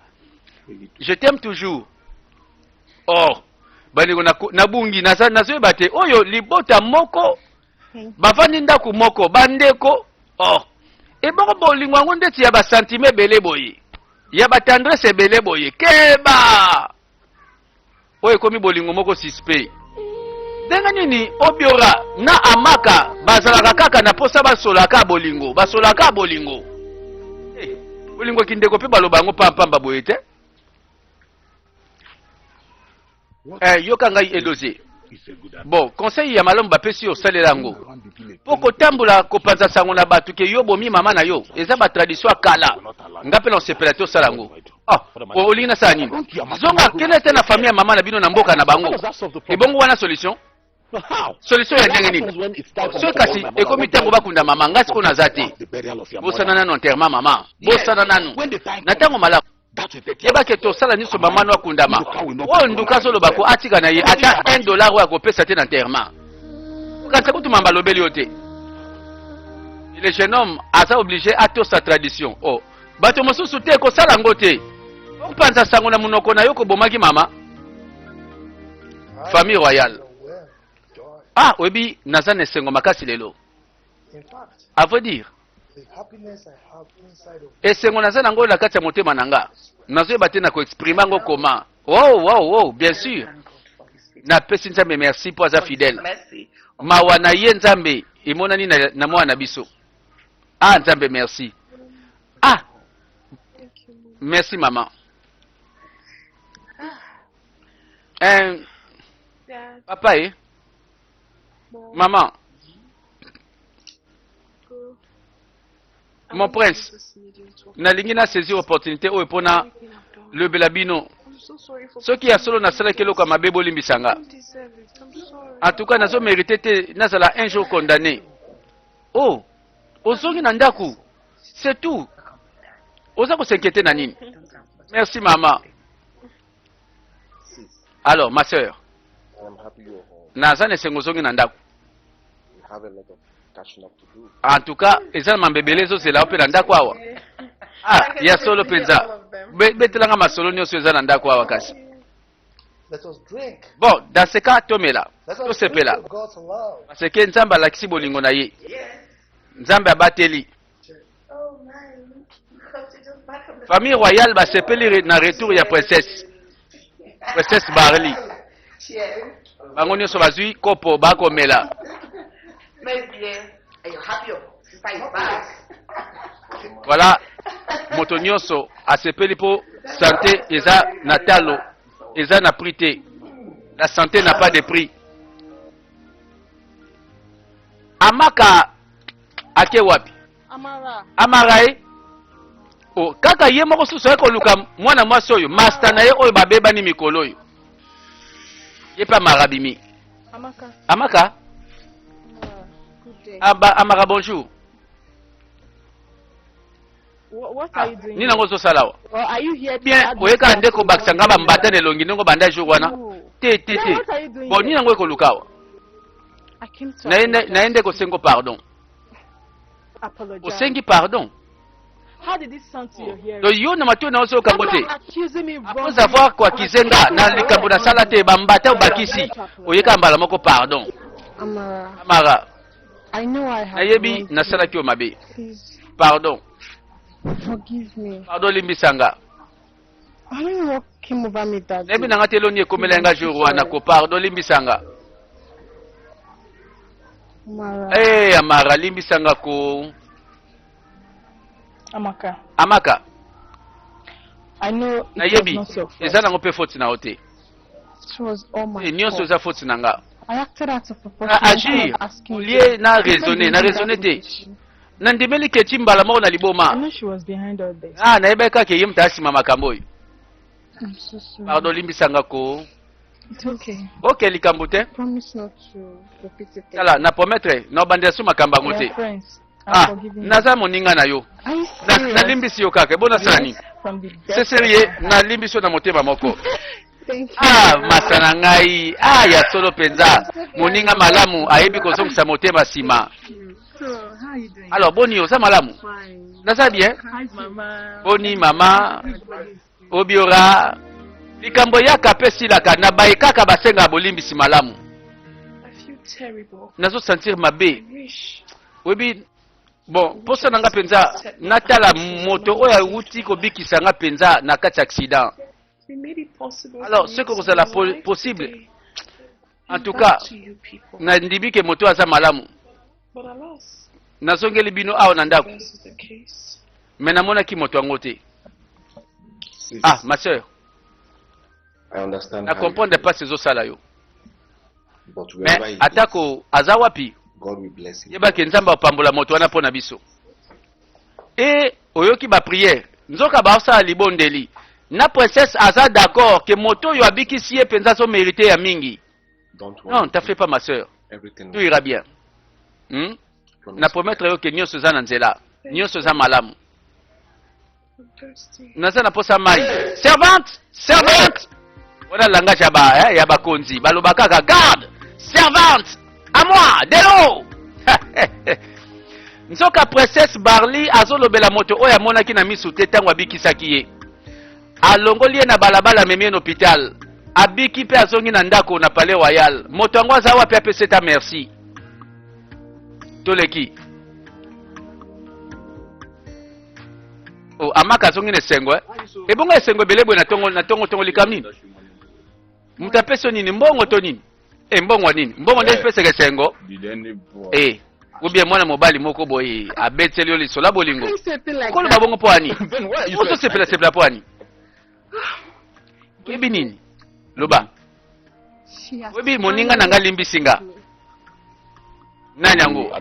Je t'aime toujours. Or, bandeko nabungi, nazoyeba te oyo libota moko bavandi ndako moko bandeko. Or, ebongo bolingo yango ndeti ya basentime ebele boye, ya batendresse ebele boye, keba! Oyo ekomi bolingo moko suspect. Ndenge nini Obiora na Amaka bazalaka kaka na posa basolaka bolingo, basolaka bolingo. Eh, bolingo kindeko mpe baloba yango pampamba boye te. Eh, yoka ngai Edozie. Bon, conseil ya malamu bapesi yo osalela yango. Mpo kotambola kopanza sango na bato ke yo bomi mama na yo, eza ba tradition ya kala. Nga mpe na osepela te osala yango. Ah, olingi nasala nini? Zonga kende te na famille ya mama na bino na mboka na bango. Ebongo wana solution? Solution ya ndenge nini? Soki kasi ekomi ntango bakunda mama, ngai sikoyo naza te. Bosana nanu enterrement mama. Bosana nanu. Na ntango malamu. Yeba ke tosala nyonso mama no akundama. Oyo nduka azoloba ko atika na ye ata 1 dollar oyo akopesa te na enterrement. Okanisa kutu mamba alobeli yo te. Le jeune homme aza obligé atosa tradition. Oh, bato mosusu te kosala yango te. Opanza sango na monoko na yo kobomaki mama. Famille royale. Ah, oyebi naza na esengo makasi lelo. À vrai dire, esengo naza nango na kati ya motema na nga, nazoyeba te na koexprime yango comment. Wow, wow, wow, bien sûr. Napesi Nzambe merci mpo aza fidèle. Mawa na ye Nzambe emonani na, na mwana na biso. Ah, Nzambe merci. Ah, merci maman. Eh, papa eh? Maman. Mon prince, nalingi na saisir opportunité oyo mpona lobela bino. Soki ya solo nasalaki eloko ya mabe, bolimbisa nga. En tout cas, nazo mérite te nazala un jour condamné. Oh, ozongi na ndako, c'est tout. Oza kos'inquiéter na nini? Merci mama. Alors, ma sœur, naza na esengo ozongi na ndako. En tout cas, eza na mambo ebele ezozela yo mpe na ndako awa. Ah, ya solo mpenza. Betelanga masolo nyonso eza na ndako awa kasi. Bon, dans ce cas, tomela, tosepela. Parce que Nzambe alakisi bolingo na ye. Nzambe abateli. Famille royale basepeli na retour ya princesse. Princesse Barley. Bango nyonso bazwi kopo bakomela. Voilà, moto nyonso asepeli mpo santé eza na talo, eza na prix te. La santé n'a pas de prix. Amaka ake wapi? Amara. Amara e? Oh, kaka ye moko susu aye koluka mwana mwasi oyo masta na ye oyo babebani mikolo oyo ye mpe amara abimi. Amaka. Amaka. Good day. Aba, Amara, bonjour. What Ah, are you doing? nini yango ozosala awa? Or are you here to Bien, add oyekaka yourself nde to kobakisa what nga you bambata like? na elongi ndenge obanda jour wana. Te te Then te. what are you doing Bon, here? nini yango ekoluka awa? I came to Naye nde- apologize. naye nde kosengo pardon. Apologize. Osengi pardon. How did this sound to your hearing? Donc yo na matoi na ozoyoka yango te. Someone accusing me Après wrongly. avoir koakize nga na likambo nasala te, bambata obakisi, oyeka mbala moko pardon. Amara, Amara, I know I have nayebi wronged you. nasalaki yo mabe. Please Pardon. forgive me. Pardon, limbisa nga. I don't know what came over me that Nayebi day. na nga te eloni ekomela nga jour wana ko pardon, limbisa nga. Amara. Eh, Amara, limbisa nga ko. Amaka, Amaka, I know it was nayebi not your fault. eza nango mpe faute na yo te. It was all my Eh, nyonso fault. eza faute na nga. I acted out of proportion Na instead agir of asking au lieu na Even raisonner, na believing raisonner that te. Nkechi. Nandimeli Kechi mbala moko na I liboma. know she was behind all this. Ah, nayebaki kaka ye moto asima makambo oyo. I'm so sorry. Pardon, limbisa nga ko. It's okay. Ok, likambo te. Promise not to repeat it again. Tala, na promettre na obandela so makambo yango We te. are friends. I'm Ah, forgiving you. naza moninga na yo. Are you Na- serious? Nalimbisi yo kaka, ebona sala nini? From the depth C'est of sérieux, my heart. nalimbisi yo na motema moko. Thank you. Ah, masa na ngai, ah, ya solo mpenza. Moninga malamu ayebi kozongisa motema nsima. So, how are you doing? Alors, boni oza malamu? Fine. Naza bien? Hi, Mama. Boni mama, Obiora. Likambo yaka mpe silaka na baye kaka basengaka bolimbisi malamu. I feel terrible. Nazo sentir mabe. I wish. Oyebi bon, mposa na nga mpenza natala moto oyo awuti kobikisa nga mpenza na kati ya accident. We made it possible. Alors, for ce me que to vous allez be alive possible, today. en And tout back cas, to you people. nandimi ke moto aza malamu. But alas, Nazongeli bino awa na ndako, this is the case. me namonaki moto yango te. Sis, Ah, ma sœur, I understand na how you comprendre feel, mpasi ezosala yo. but wherever Me he is, atako aza wapi, God will bless him. yebaki Nzambe apambola moto wana mpo na biso. E oyoki ba prière, nzoka baosala libondeli na princesse aza d'accord ke moto oyo abikisi ye mpenza azo mérite ya mingi. Don't worry. Non, t'en fais pas, ma sœur, Everything tout ira bien. Promise. Na promettre yo ke nyonso eza na nzela, nyonso eza malamu. I'm thirsty. Naza na posa mai. Servante, servante, wana langage ya ba eh, ya bakonzi baloba kaka garde, servante, à moi de l'eau. Nzoka princesse Barli azolobela moto oyo amonaki na misu te ntango abikisaki ye, alongoli ye na balabala, amemi ye na hôpital, abiki mpe azongi na ndako na palais royal. Moto yango aza wapi? Apesi eta merci. Toleki oh, Amaka azongi na esengo, eh? Ebongo esengo ebele boye na tongo na tongo tongo, likambo nini? Moto apesi yo nini? Mbongo to nini? E, mbongo nini? Mbongo nde epesaka esengo? E, ou bien mwana mobali moko boye abeteli yo lisolo ya bolingo? Koloba bongo mpo ani? Ozosepela-sepela mpo ani? Oyebi nini? Loba. Oyebi moninga na nga limbisi nga. Nani yango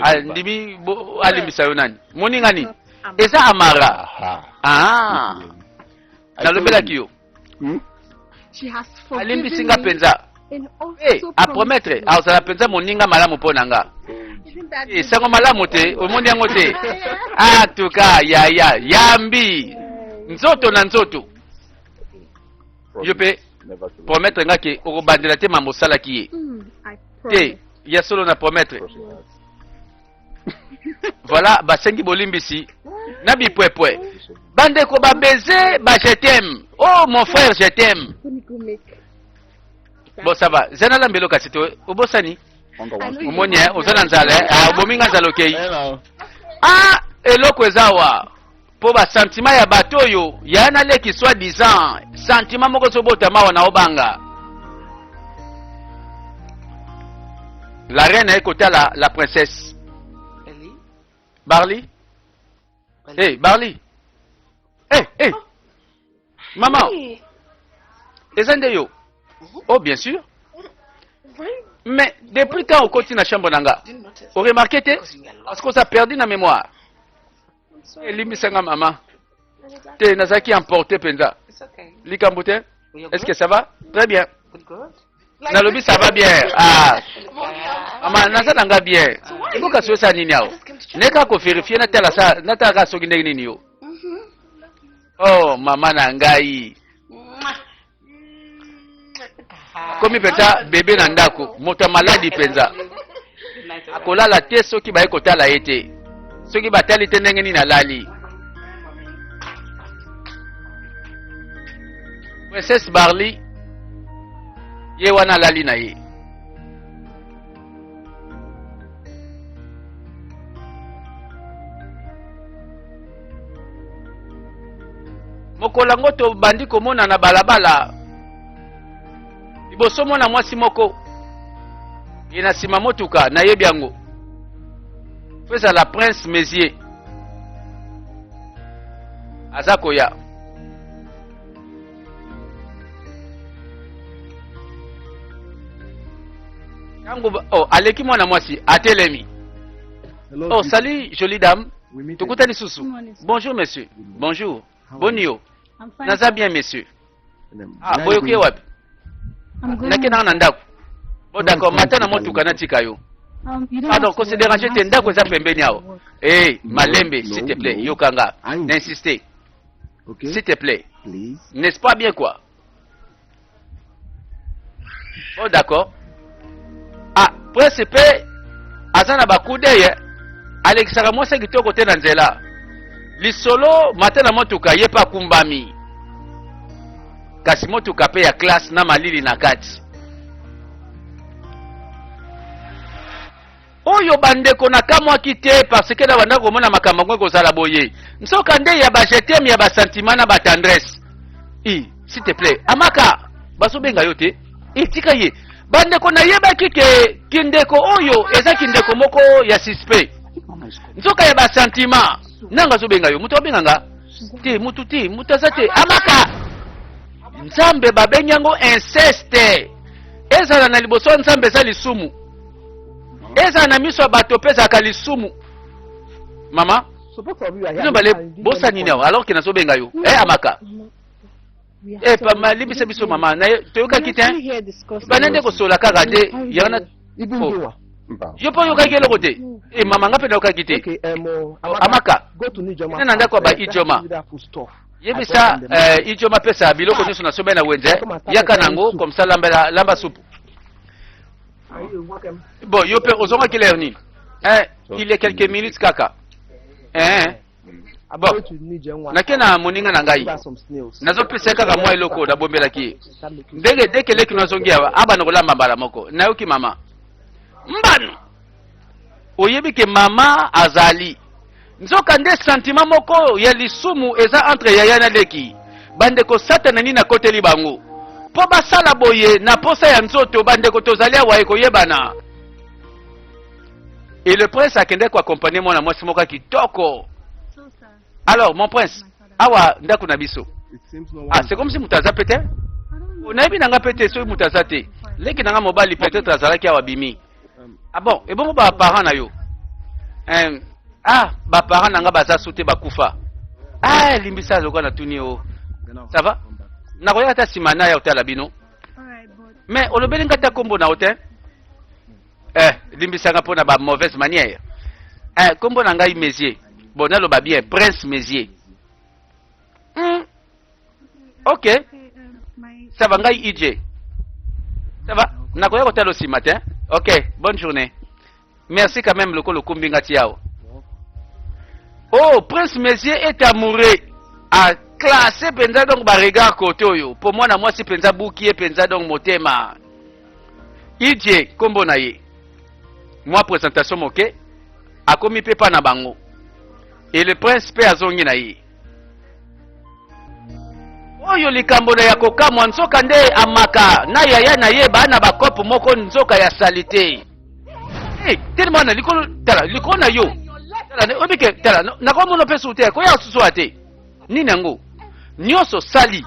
andimi alimbisa yo? Nani moninga nini? Eza Amara. Ah, nalobelaki yo, alimbisi nga mpenza. E apromettre azala mpenza moninga malamu mpo na nga. Esango malamu te, omoni yango te? Atuka yaya yambi nzoto na nzoto. Yo mpe promettre nga ke okobandela te mambo osalaki ye te. Ya solo, na promettre. Voilà, basengi bolimbisi na bipwepwe, bandeko babeze ba je t'aime, oh mon frère, je t'aime. Bon, ça va, zana lambelo kasi te obosani. Omoni, oza na nzala, ah, obomi nga nzala. Okei, ah, eloko eza wa mpo basentiment ya bato oyo yaya naleki, soi disant sentiment moko ezobotama awa na obanga. La reine aye kotala la princesse Barley. Hey, Barley, hey, hey. Mama, eza nde yo? Oh, bien sûr. Mais depuis quand okoti na chambre na nga? Oremarquer te parce que oza perdu na mémoire. Elimbisanga mama. Te, nazalaki emporté mpenza. It's okay. Likambo te? You're Est-ce good? que ça va? Très bien. Good, good. Nalobi ça va bien. Ah. Mama, naza na nga bien. Eboka soki osala nini awa? Neka koverifie natala sa natala kaka soki ndenge nini yo. Oh, mama na ngai. Komi mpenza bebe na ndako, moto ya maladi mpenza. Good night, alright. Akolala te soki baye kotala ye te. Soki batali te ndenge nini alali. Princesse Barley ye wana alali na ye. Mokolo yango tobandi komona na balabala liboso mwana mwasi moko ye na nsima motuka, nayebi yango fo ezala Prince Mezier aza koya. Ntango oh, aleki mwana mwasi atelemi. Hello, Oh, Didi. salut jolie dame, We meet tokutani lisusu. Good morning, sir. Bonjour monsieur. Bonjour. How are Boni yo? I'm fine. Naza bien monsieur. again. Ah, Where are you boyoki ye going? wapi? I'm going. Nake nanga na ndako. Bon, No, d'accord, it's mata na fine. motuka natika yo. You don't Pardon, have to ko se worry. déranger I'm te, ndako asking eza pembeni to awa. work. Eh, No, malembe, no, s'il te plaît, no. yokanga. I insist. N'insistez, Okay? s'il te plaît. Please. N'est-ce pas bien quoi? Bon, d'accord. Ah, prince pe aza na bakude ye alekisaka mwasi ya kitoko te na nzela. Lisolo mata na motuka ye pe akumbami. Kasi motuka pe ya classe na malili na kati. Oyo bandeko nakamwaki te parce que na banda komona makambo yango ekozala boye. Nzoka nde ya ba je t'aime ya ba sentiment na ba tendresse. I, s'il te plaît, Amaka, bazobenga yo te. I, tika ye. Bandeko nayebaki ke kindeko oyo eza kindeko moko ya suspect. Nzoka ya ba sentiment. Nanga azobenga yo, moto abenga nga te, motu te, moto aza te. Amaka, Nzambe babengi yango inceste. Ezala na liboso ya Nzambe eza lisumu. Ezala na miso ya bato mpe ezalaka lisumu. Mama, So both of you are here. bino bale and you didn't bosa get nini any awa alors ke nazobenga yo. No, Eh Amaka. Mama, we are Eh sorry. pama limbisa biso mama, na toyokaki We te. actually here discussing. Bana nde kosola kaka te. Yango na Even Oh. though, Mba. yo mpo oyokaki eloko te. Eh mama nga mpe nayokaki te. okay, Oh, Amaka. go to Nijoma. Nena ndako ya ba Ijoma. Yebisa eh, Ijoma pesa biloko nyonso nasombi na wenze. Yaka nango comme ça lamba lamba supu. Bon, yo mpe ozongaki lere nini? Eh, il y a quelques minutes kaka. Eh, bon. Nake na moninga na ngai. Nazopesa ye kaka mwa eloko nabombelaki ye. Ndenge deke leki nazongi awa, abanda kolamba mbala moko. Nayoki mama. Mbano. Oyebi ke mama azali. Nzoka nde sentiment moko ya lisumu eza entre yaya na leki. Bandeko satana nini akoteli bango? Po basala boye na posa ya nzoto, bandeko tozali awa ekoyebana. Et le prince akendaki koaccompagner mwana mwasi moko ya kitoko. So, sir, Alors mon prince, awa ndako na biso. It seems no one Ah, c'est comme si moto aza pe te? I don't know. Nayebi na nga pe te soki moto aza te. Leki na nga mobali peut-être azalaki awa bimi. Ah bon, ebongo ba parents na yo? Ah, ba parents na nga baza su te bakufa. Ah, limbisa lokola natuni yo. Then I'll Ça va? come back. Nakoya ata nsima na ya kotala bino. All right, but Mais olobeli nga ta kombo na yo te? Eh, limbisanga mpona ba mauvaise manière. Eh, kombo na ngai Mezier. Bon, naloba bien, Prince Mezier. Ok, okay, my ça va ngai IJ. Ça va? Nakoya kotala nsima te? Ok, bonne journée. Merci quand même lokolo okumbi nga ti awa. Oh, Prince Mezier est amoureux. A classé penza donc ba regard côté oyo. Po mwana mwasi penza buki ye penza donc motema. IJ kombo na ye. Mwa présentation moke akomi pe pa na bango. Et le prince pe azongi na ye. Oyo likambo na ya kokamwa, nzoka nde amaka na yaya na ye baa na bakope moko nzoka ya salite. Hey, telema na likolo, tala likolo na yo. Tala oyebi ke tala nakomona mpe susu te, koya susu awa te. Nini yango? Nyonso sali.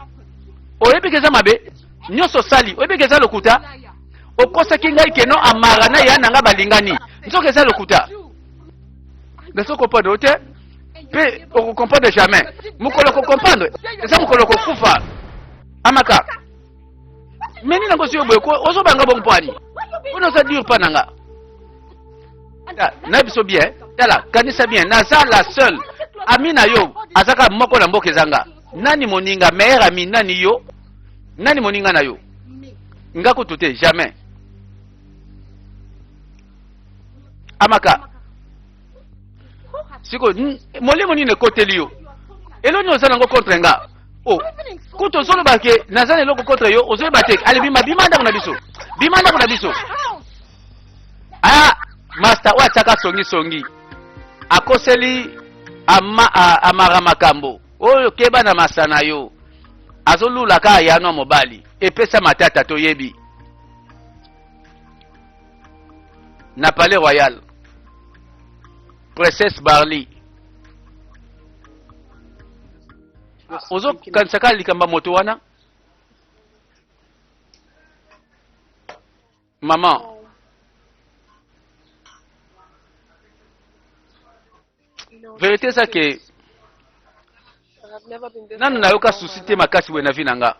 Oyebi ke eza mabe? Nyonso sali. Oyebi ke eza lokuta? Okosaki ngai ke no amara na yaya na ngai balingani. Nzoka eza lokuta. Nazo comprendre yo te. Mpe okocomprendre jamais. Mokolo okocomprendre eza mokolo okokufa. Amaka. Mais nini yango soki boye ko ozobanga bongo mpo ani? Mpona oza dur mpa na nga. Na biso bien, tala kanisa bien, naza la seule ami na yo azaka moko na mboka eza nga. Nani moninga meilleur ami nani yo? Nani moninga na yo? Nga kutu te jamais. Amaka. Siko molimo nini ekoteli yo? Eloko nini oza nango contre nga? Oh, kutu ozoloba ke naza na eloko contre yo, ozoyeba te. Ale bima bima ndako na biso. Bima ndako na biso. Ah, master oyo atiaka songi songi. Akoseli ama, a, amara makambo. Oyo keba na masa na yo. Azolula kaka yano mobali. Epesa matata toyebi. Na Palais Royal. Princesse Barley. Ozokanisa kaka likambo ya moto wana? Maman. Verite eza ke nanu nayoka souci te makasi boye na vie na nga.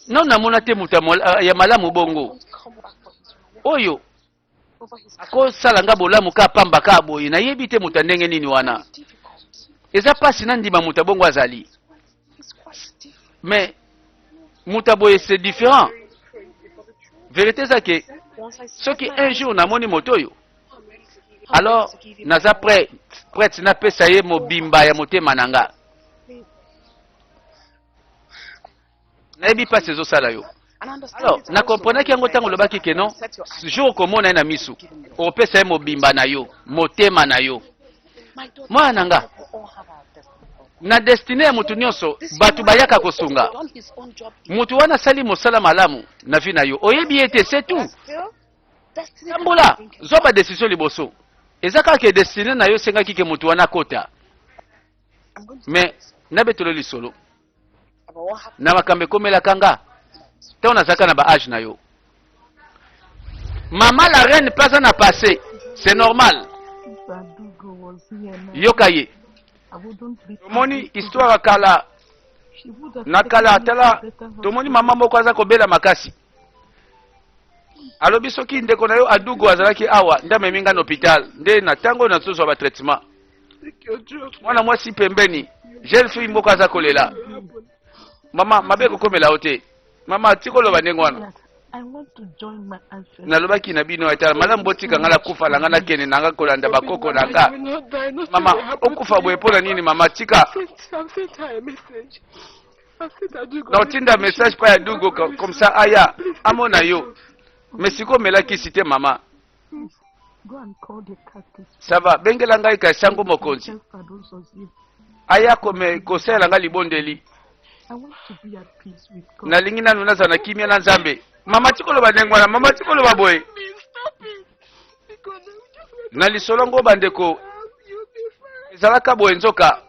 Nanu namona te moto ya malamu bongo oyo akosala nga bolamu ka pamba ka boye. Nayebi te moto ya ndenge nini wana. Eza pasi na ndima moto ya bongo azali. Mais moto ya boye c'est différent. Verite eza ke soki un jour namoni moto oyo alors naza prêt prête napesa ye mobimba ya motema na nga. Nayebi mpasi ezosala yo. Alors na comprenaki yango ntango olobaki ke non, jour okomona ye na misu okopesa ye mobimba na yo, motema na yo. Mwana na nga, na destine ya moto nyonso bato bayaka kosunga moto wana. Asali mosala malamu na vie na yo, oyebi ye te, c'est tout. Tambola, zwa ba decision liboso. Eza kaka ke destine na yo esengaki ke moto wana akota. Mais nabetelo lisolo na makambo ekomelaka nga ntango nazalaka na ba age na yo. Mama la reine mpe aza na passé, c'est normal. Yoka ye, tomoni histoire ya kala na kala. Tala, tomoni mama moko aza kobela makasi. Alobi soki ndeko na yo Adugo azalaki awa nde amemi nga na hôpital, nde na ntango oyo nazozwa batraitement. Mwana mwasi pembeni, jeune fille moko aza kolela. Mama, mabe ekokomela yo te. Mama, tikoloba ndenge wana. Nalobaki na bino etala malamu, botika nga nakufa na nga, nakende na nga kolanda bakoko na nga. Mama, okufa boye mpo na nini? Mama, tika naotinda message pa ya Dugo, comme ça aya amona yo. Mais sikoyo omela kisi te. Mama, ça va, bengela ngai ka sango mokonzi aya kosalela ngai libondeli. Nalingi nanu nazala na kimia na Nzambe. Mama, tikoloba ndenge wana. Mama, tikoloba boye na lisolo ngo. Bandeko, ezalaka boye nzoka.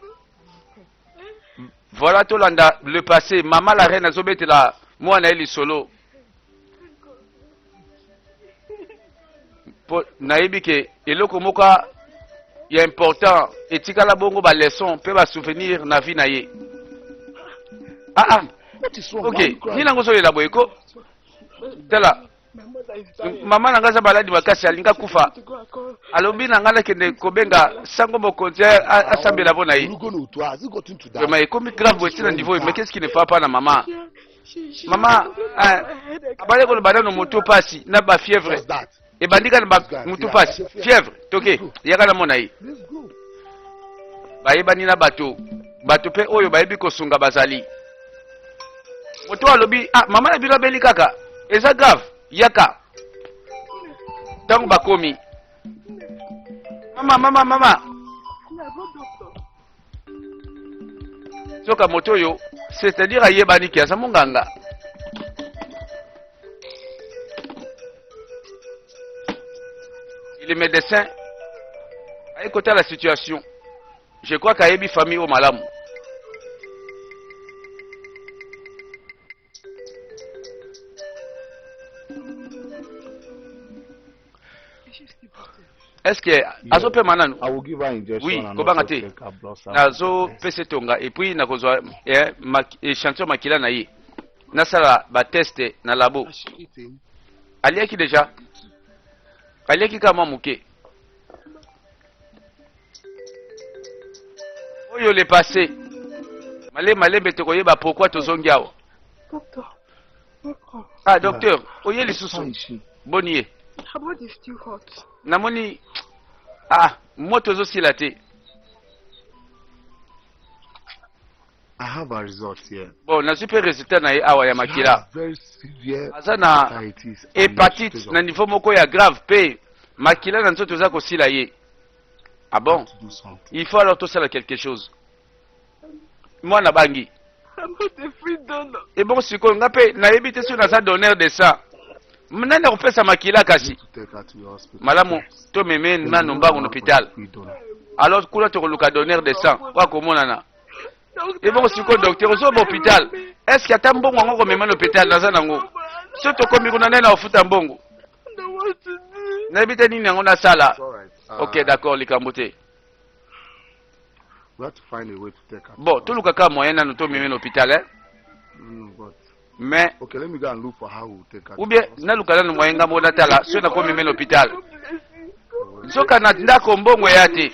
Voilà, tolanda le passé. Mama la reine azobetela mwana ye lisolo po nayebi ke eloko moko ya important etikala bongo, baleçon mpe basouvenir na vie na ye. Ah ah, ok, nini yango ozolela boye ko? Tala, mama na ngai aza maladi makasi, alingi akufa. Alobi na ngai nakende kobenga sango mokonzi asambela mpo na ye. Vraiment ekomi grave boye ntina niveau. Mais qu'est-ce qui ne va pas na mama? Mama abali koloba nano motu pasi na bafièvre ebandi kaka na motu pasi, fièvre. Toke, yaka na mona ye. Bayebani na bato, bato mpe oyo bayebi kosunga bazali. Moto alobi: "Ah, mama na bino abeli kaka, eza grave, yaka." Ntango bakomi, mama, mama, mama, soka moto oyo, c'est-à-dire ayebani ke aza monganga. Il est médecin, aye kotala situation. Je crois qu'ayebi famille oyo malamu. Est ce que azopema nanu? I will give her injection Oui, and kobanga also te. check her blood sample. Nazopesa etonga et puis nakozwa eh, échantillon makila na ye. Nasala ba test na labo. Has she eaten? Aliaki déjà. Aliaki kaka mwa moke. Oyo le passé. Malembe malembe tokoyeba pourquoi tozongi awa. Doctor, wake up. Ah docteur, oye How lisusu. is she? Boni ye. Her body is still hot. Namoni ah moto ezosila te. I have her results here. Bon, nazwi mpe résultat na ye awa ya She makila. has very severe Aza na hepatitis and hepatite stage na of niveau moko ya grave mpe makila na nzoto eza kosila ye. Ah bon? to do something. Il faut alors tosala quelque chose. Mwana bangi. I'm not a free donor. Ebongo sikoyo nga mpe nayebi te soki naza donneur de sang. Nani akopesa makila kasi? To take her to the hospital. Malamu tomeme Then nanu we mbangu na know hôpital. free donor. Alors kuna tokoluka donneur de sang oyo akomonana. Doctor, Ebongo sikoyo docteur ozoba hôpital. Est-ce que ata mbongo yango komema na hôpital naza nango? Soki tokomi kuna nani akofuta mbongo? I don't know what to do. Nayebi te nini yango nasala. It's all right. Ok, d'accord, likambo te. We have to find a way to take her. to Bon, the toluka kaka moyen nanu tomeme na hôpital, hein? But Mais okay, let me go and look for how we'll take her. ou to bien the hospital. naluka nanu moyen nga moko natala soki nakomeme na hôpital. God bless you. God Nzoka na ndako mbongo eya te.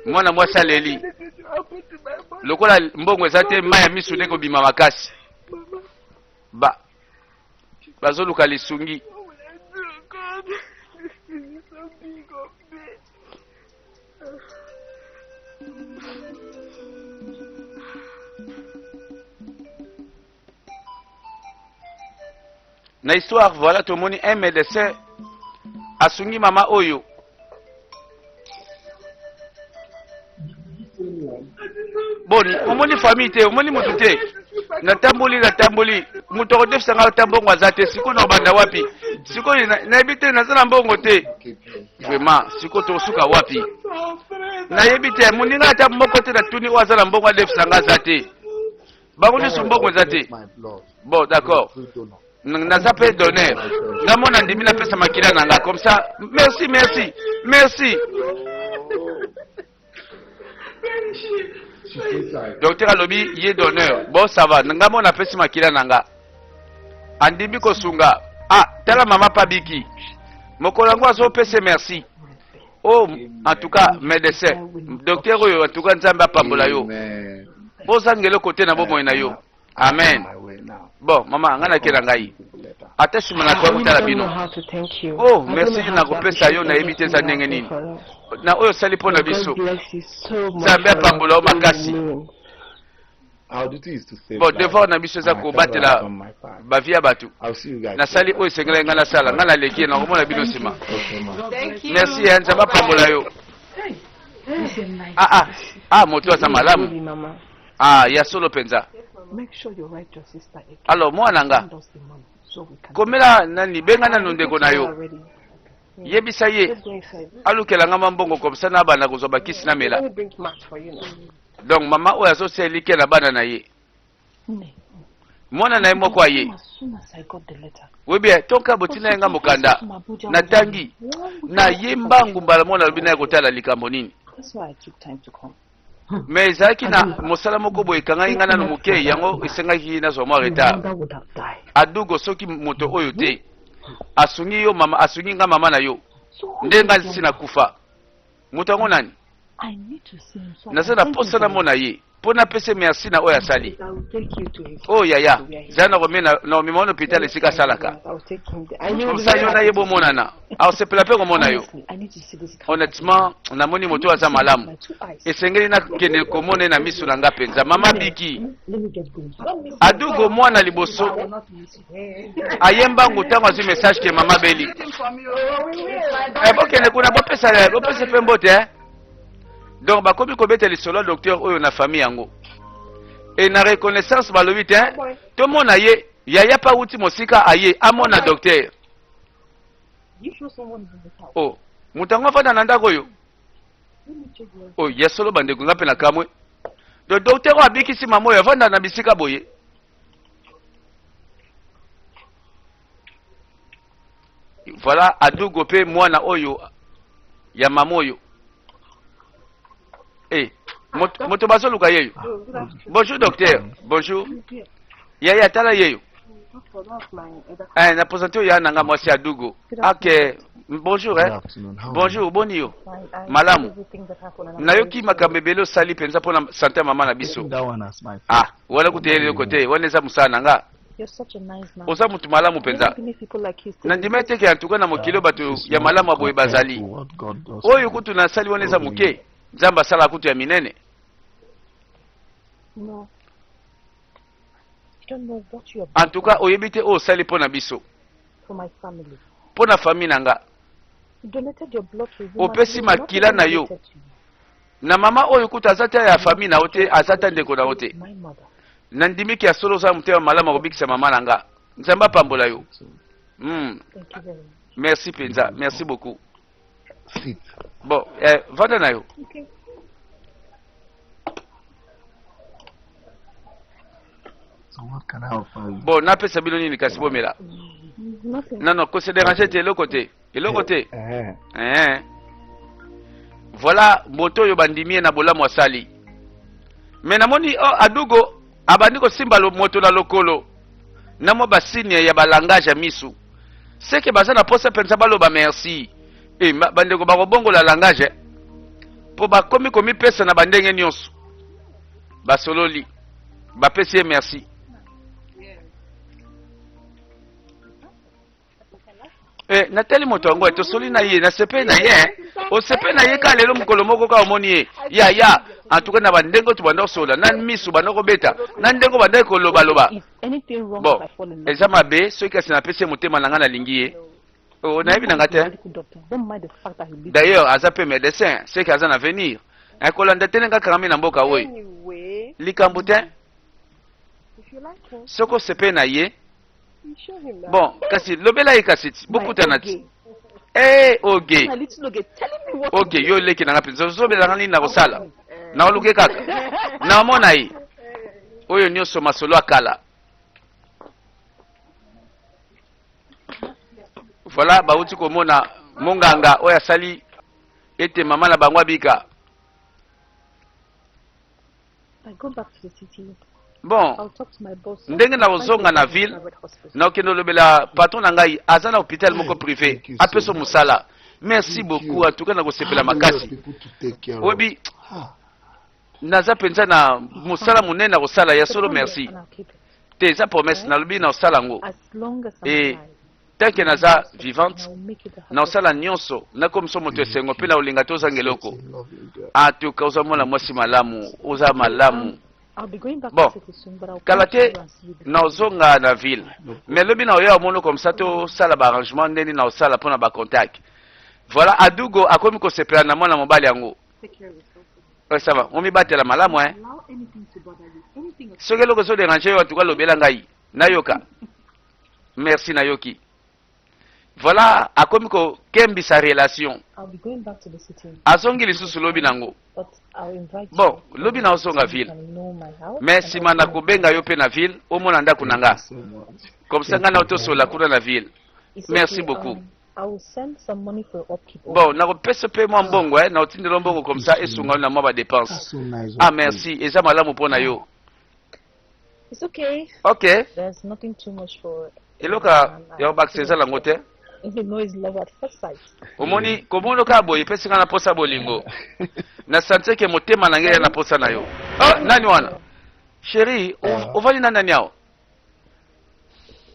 Mwana mwasi aleli. Anything to happen to my body. Lokola mbongo eza te, mai ya miso nde kobima makasi. Mama, Ba bazoluka lisungi. what will I do, God? This thing is so big of me. Na histoire, voilà tomoni un médecin asungi mama oyo. Boni, omoni famille te, omoni motu te. Natamboli, natamboli, moto akodefisa nga ata mbongo aza te. Sikoyo nakobanda wapi? Sikoyo nayebi te, naza na mbongo te. Vraiment, sikoyo tokosuka wapi? Nayebi te, moninga ata moko te natuni oyo aza na mbongo adefisa nga aza te. Bango nyonso mbongo eza te. My blood. Bon, d'accord. Free donor. Naza mpe donneur. Nga mona ndimi napesa makila na nga comme ça. Merci, merci, merci. She's inside. Docteur alobi ye donneur. Bon, ça va. Nga mona apesi makila na nga. Andimi kosunga. Ah, tala mama pabiki. Mokolo yango azopesa merci. Oh, en tout cas, médecin. Docteur oyo, en tout cas, Nzambe apambola yo. Amen. Bozanga eloko te na bomoi na yo. Amen. My way now. Bon, mama, nga nakela ngai. Later. Ata nsima na I koya really kotala don't bino. know how to thank you. Oh, I don't merci know how to nakopesa yo appreciate nayebi te eza everything ndenge you nini. have done for us. Na oyo osali mpo na May biso. God bless you so much Nzambe for us. apambola yo makasi. Amen. Our duty is to save Bon, lives. devoir na biso eza And I thank God kobatela I've done my part. bavie ya bato. I'll see you guys. Nasali later. oyo esengelaki ngai nasala, ngai naleki ye nakomona bino nsima. Okay, ma. Thank you. Merci ya Nzambe apambola yo. Ah ah, ah moto aza malamu. Holy mama. Ah, ya solo mpenza. Make sure you write your sister again. Alors mwana nga, Send us the money so we can. komela nani, benga nanu ndeko na yo. Already. Yebisa ye Just go inside. alukela nga mwa mbongo comme ça na bana kozwa bakisi namela. Let me bring mat for you now. Donc mama oyo azosia elikya na bana na ye. Mwana na ye moko aye. As soon as I got the letter. Oui bien, tonka botina ye nga mokanda. Natangi na ye mbangu mbala moko nalobi naye kotala likambo nini. That's why I took time to come. Mais ezalaki na mosala moko boye ekangaki nga nanu moke, yango esengaki nazwa mwa retard. Mother would have died. Adugo soki moto oyo te asungi yo mama, asungi nga mama na yo So who nde is nga this si woman? nakufa. Moto yango nani? I need to see him so I Naza can na thank posa him very namona ye mpo napesa merci na oyo asali. I will take you to his Oyo yaya where he zala na komema wana hôpital esika asalaka. I will take him there. I knew Comme ça yo na ye bomonana, akosepela mpe komona yo. Honestly, I need to see this car. Honnêtement, namoni moto oyo aza malamu. My two eyes. Esengeli nakende komona ye na miso na nga mpenza. Mama biki Let me get going. adugo mwana liboso aye mbangu ntango azwi message ke mama beli. Eh, bokende kuna bopesa bopesa mpe mbote eh? Donc bakomi kobeta lisolo ya docteur oyo na famille yango. E na reconnaissance balobi te eh? Tomona ye yaya pa wuti mosika aye amona docteur. You sure someone is in the house? Oh, moto yango afanda na ndako oyo. Let me check the Oh, ya solo bandeko nga mpe na kamwe. Donc docteur oyo abikisi mama oyo avanda na bisika boye. Voilà Adugo mpe mwana oyo ya mama oyo. Eh, moto, moto bazoluka yeyo. Bonjour docteur. Bonjour. Yaya tala yeyo. Eh, na présenter oyo ya nanga mwasi Adugo. Ok. Bonjour eh. Bonjour, boni yo. Malamu. Nayoki makambo ebele osali mpenza mpo na sante ya mama na biso. Ah, wana kutu ye eloko te, wana eza mosala na nga. Oza moto malamu mpenza. Nandima ete ke antuka na mokili oyo bato ya malamu ya boye bazali. Oyo kutu nasali wana eza moke. Nzambe asalaka kutu ya minene. En tout cas, oyebi te oyo osali mpo na biso. Mpo na famille na nga. Opesi makila na yo. Na mama oyo kutu aza te ya famille na yo te, aza ta ndeko na yo te. Nandimi ke ya solo oza motema malamu akobikisa mama na nga. Nzambe apambola yo. Merci mpenza, merci beaucoup. Bon, eh, vanda na yo. Okay. So what can I offer you? Bon, napesa bino nini kasi bomela? Non, non, ko se déranger te, eloko te. Eloko te. Eh. Eh. Voilà moto oyo bandimi ye na bolamu asali. Mais namoni oh, Adugo abandi kosimba lo, moto na lokolo na mwa basigne ya balangage ya misu seke baza na posa mpenza baloba merci e, bandeko bakobongola langage eh? mpo bakomi komipesa na bandenge nyonso basololi bapesi ye merci Eh, natali moto yango eh, tosoli na ye nasepeli na ye eh. osepeli na ye kaka lelo mokolo moko kaka omoni ye ya ya en tout cas na bandenge oyo tobanda kosola na miso banda kobeta na ndenge obandaki kolobaloba bon eza mabe soki kasi napesi ye motema na ngai nalingi ye oh, nayebi na ngai te d'ailleurs aza mpe médecin seke aza na avenir kolanda te ndenge akangami na mboka oyo likambo te soki osepeli na ye bon kasi lobela ye kasi ti bokutana ti eh oge oge yo leki nanga mpenza ozobela nga nini nakosala naoluke kaka naomona ye oyo nyonso masolo ya kala voilà bauti komona monganga oyo asali ete mama na bango abika Bon, ndenge nakozonga na ville, nakokende olobela patron na ngai aza na hôpital moko privé, apesa mosala. Merci beaucoup, en tout cas nakosepela makasi. Oyebi, naza mpenza na mosala monene na kosala ya solo merci. Te eza promesse, nalobi na kosala yango. Et Tant que naza vivante, naosala nionso nakomisa moto esengo mpe nakolinga te ozanga eloko. En tout cas oza mwana mwasi malamu, oza malamu. Bon, kala te naozonga na ville. Mais lobi naoya omono comme ça tosala ba arrangement ndenge naosala mpo na ba contact. Voilà, Adugo akomi kosepela na mwana mobali yango. Ouais, ça va. Omibatela malamu hein. Soki eloko ezo déranger yo en tout cas lobela ngai. Nayoka. Merci nayoki. Voilà akomi ko kembisa relation. Azongi lisusu lobi nango. Bon, lobi na ozonga ville. Mais sima na kobenga yo pe na ville, omona ndako na nga. Comme ça nga na tosola kuna na ville. Merci beaucoup. Bon, nakopesa pe mwa mbongo eh, naotindela mbongo comme ça esunga na mwa ba dépenses. Ah merci, eza malamu pona yo. It's okay. Ok. There's nothing too much for Eloko ya kobakisa eza nango te. You know is love at first sight. Omoni komona kaka boye epesi ngai na posa bolingo. Na sentir ke motema na ngai ya na posa na yo. Oh, nani wana? Chérie, ovandi na nani awa?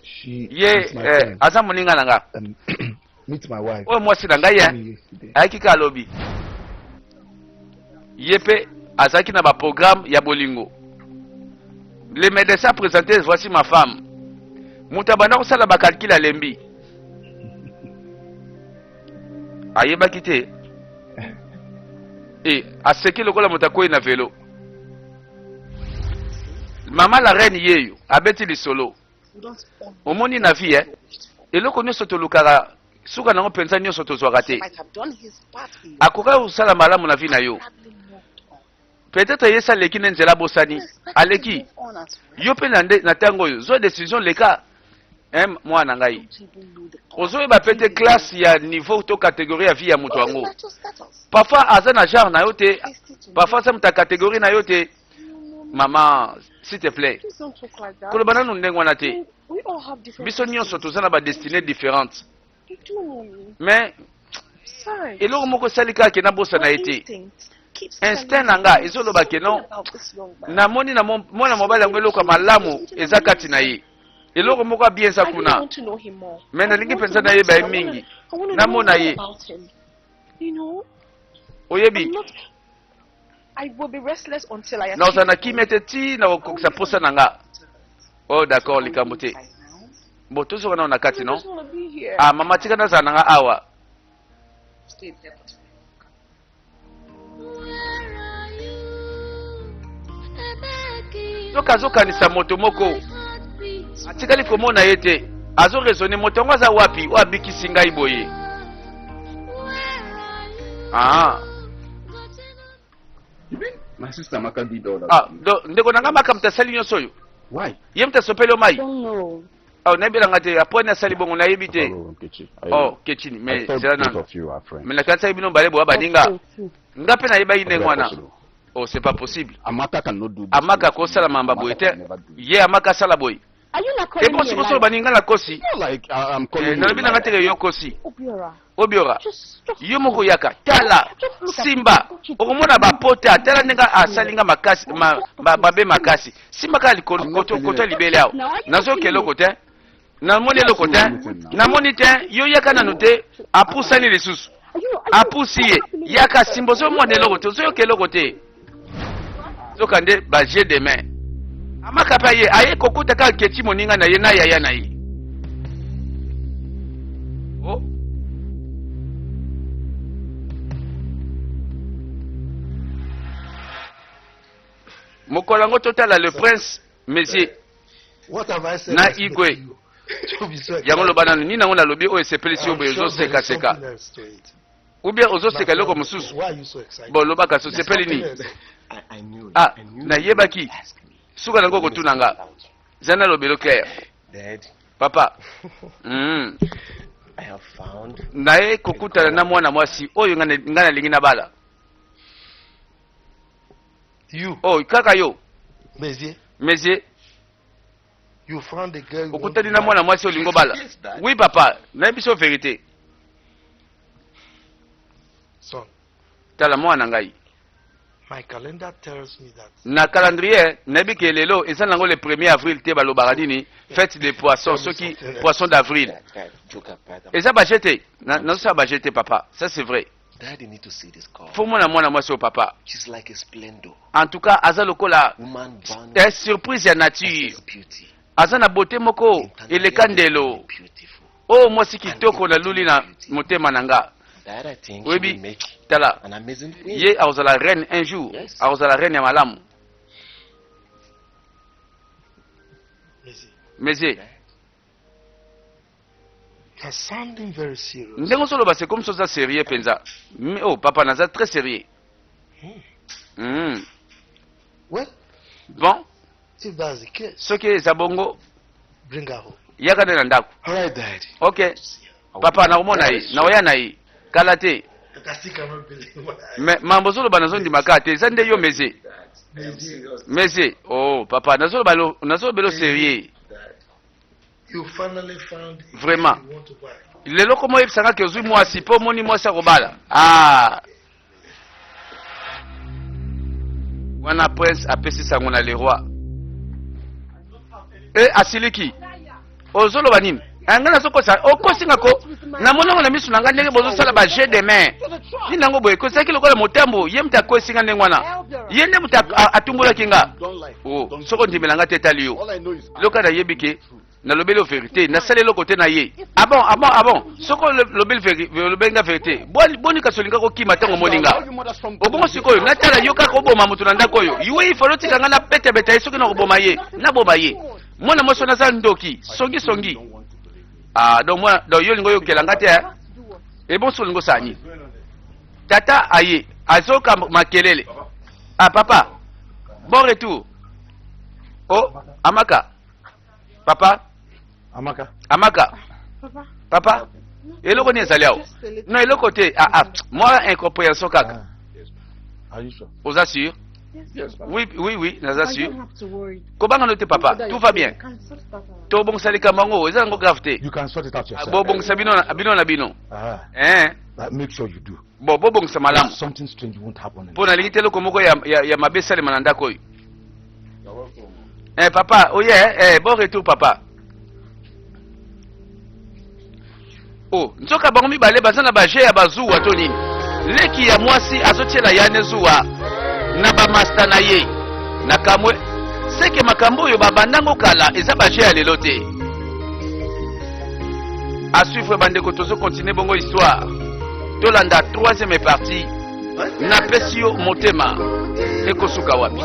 She Ye is my eh, friend. aza moninga na nga. Meet my wife. Oyo mwasi na ngai Came eh. yesterday. Ayaki kaka lobi. Ye mpe azalaki na ba programme ya bolingo. Le médecin a présenté voici ma femme. Moto abanda kosala ba calcul alembi. Ayebaki te. E aseki lokola moto akwei na velo. Mama la reine yeyo abeti lisolo. Omoni na vie eh? Eloko nyonso tolukaka suka nango mpenza nyonso tozwaka te. Akokaki kosala malamu na vie na yo. Peut-être ye aleki nde nzela abosani. Aleki. Yo mpe na ntango oyo zwa decision leka. Hein, mwana na ngai ozoyeba pe te classe ya niveau to catégorie ya vie ya moto yango. Parfois aza na genre na yo te, parfois aza moto ya catégorie na yo te. Maman, s'il te plaît, koloba nanu ndenge wana te. Biso nyonso toza na ba destinées différentes. Mais eloko moko esali kaka ke nabosana ye te. Instinct na nga ezoloba ke non, namoni na mwana mobali yango eloko ya malamu eza kati na ye. Eloko moko ya bien eza kuna. Mais nalingi mpenza nayeba ye mingi, namona ye. Oyebi, nakozala na kimia te ti nakokokisa mposa na nga. Oh d'accord, likambo te. Bon, tozonga nano na kati, non? Ah, mama tika nazala na nga awa. Soki azokanisa moto moko atikali komona ye te, azo raisonner moto yango aza wapi oyo abikisi ngai boye? Ah. My sister Amaka did all that. Ah, do, ndeko na ngai makambo asali nyonso oyo. Why? Ye moto asopeli yo mai. Don't know. Oh, nayebela nga te, apres nasali bongo nayebi te. Hello, Nkechi. I, Oh, Ketchini, I mais thought zela both nanu. of you are friends. Mais nakanisaki bino mbale boya baninga. Nga mpe nayebaki ndenge Very wana. possible. Oh, c'est pas possible. Amaka cannot do this. Amaka thing. akosala mamba boye Amaka te. can never do this. Ye Amaka asala boye. Are you not calling Ebongo me a sikoyo liar? baninga nga nakosi. It's not like I'm calling Eh, you a nalobi na nga liar. te ke yo okosi. Obiora, Obiora. just Yo moko yaka tala simba okomona bapota tala ndenge asali nga makasi ma, ma, mabe makasi simba kaka likolo koto koto libele awa nazoyoka eloko te namoni eloko te namoni te yo yaka nanu te apusani lisusu apusi ye yaka simba ozomona eloko te ozoyoka eloko te zoka nde ba jeu de main amaka mpe aye aye kokuta kaka keti moninga na ye na yaya na ye oh. Mokolo yango totala le prince mesie na igwe yango loba nanu nini yango nalobi oyo esepelisi yo boye ozosekaseka ou bien ozoseka eloko mosusu bon loba kasi osepeli nini ah nayebaki suka nango okotuna nga za nalobelo claire papa mm. Naye kokutana na mwana mwasi oyo ngai nalingi nabala. You. Oh, kaka yo. Mezie. Mezie. You found the girl you want Okutani to na marry. mwana mwasi olingi obala. Yes, dad. Oui papa, nayebi biso verite. Son, Tala mwana ngai. my calendar tells me that Na calendrier, nayebi ke lelo eza nango le 1er avril te balobaka nini? Fête des poissons, soki poisson d'avril. Dad, dad, joke apart. Eza ba jete. Na nazosala ba jete papa. Ça c'est vrai. Daddy need to see this girl. Faut mona mwana mwasi oyo papa. She's like a splendor. En tout cas, aza lokola Woman born eh, surprise ya nature. excess beauty. Aza na beauté moko eleka ndelo. Beautiful. Oyo mwasi kitoko naluli na motema na nga. Dad, I think she Oyebi will make tala an amazing queen. ye akozala reine un jour. Yes. Akozala reine ya malamu. Mezie. Mezie. You are sounding very serious. Ndenge ozoloba c'est comme si oza sérieux penza. Mais oh papa naza très sérieux. Well, Bon, if that's the case, soki eza bongo bring her home. yaka nde na ndako. All right, Daddy. Ok. Papa nakomona ye, nakoya na ye. Kala te. But I still cannot believe what I Mais mambo ozoloba nazondima kaka te, eza nde yo Mezie. Mezie. Mezie, oh papa nazoloba lo nazolobela sérieux. You finally found the Vraiment. girl you want to buy. Lelo komo oyebisanga ke ozwi mwasi mpo omoni mwasi akobala. Ah. Wana prince apesi sango na le roi. E asiliki. Ozoloba nini? Ah, ngai nazokosa okosi nga ko namoni yango na miso na ngai ndenge bozosala ba jeu de main nini yango boye kozalaki lokola motambo ye moto akwesi nga ndenge wana ye nde moto atumbolaki nga oh, soki ondimela nga te etali yo loka nayebi ke nalobeli yo verité nasali eloko te na ye ah bon ah bon ah bon soki olobeli olobeli nga verité boni kasi olinga kokima ntango omoni nga obongo sikoyo natala yo kaka oboma moto na ndako oyo iwe ifalo otika nga nabetabeta ye soki nakoboma ye naboma ye mwana mwasi wana aza ndoki songi songi ah donc mwana donc yo olingi oyokela nga te eh? Ebonso olingi osala nini tata aye azoka makelele ah papa bon retour oh amaka papa. Amaka. Amaka. Papa. Papa, eloko nini ezali awa? Just a little. Non, eloko te. Ah, ah, mwa incompréhension kaka. Ah. Are you sure? Oza sûr? Yes. Yes, papa. Oui, naza I sûr. don't have to worry. Kobanga no te, papa, tout va bien. You can sort that out. Tobongisa likambo yango, eza yango grave te. You can sort it out yourself. Bobongisa bino na bino na bino. Ah. Eh, But make sure you do. Bon, bobongisa malamu. Something strange won't happen. Mpo nalingi te eloko moko ya mabe esalema na ndako oyo. You're welcome. Eh, papa, oye, eh, bon retour, papa. Oh, nzoka bango mibale baza na baje ya bazuwa to nini? Leki ya mwasi azotiela yane zuwa na bamasta na ye. Na kamwe seke makambo oyo babandango kala, eza baje ya lelo te. À suivre, bandeko, tozo continuer bongo histoire. Tolanda troisième partie. Napesi yo motema, ekosuka wapi?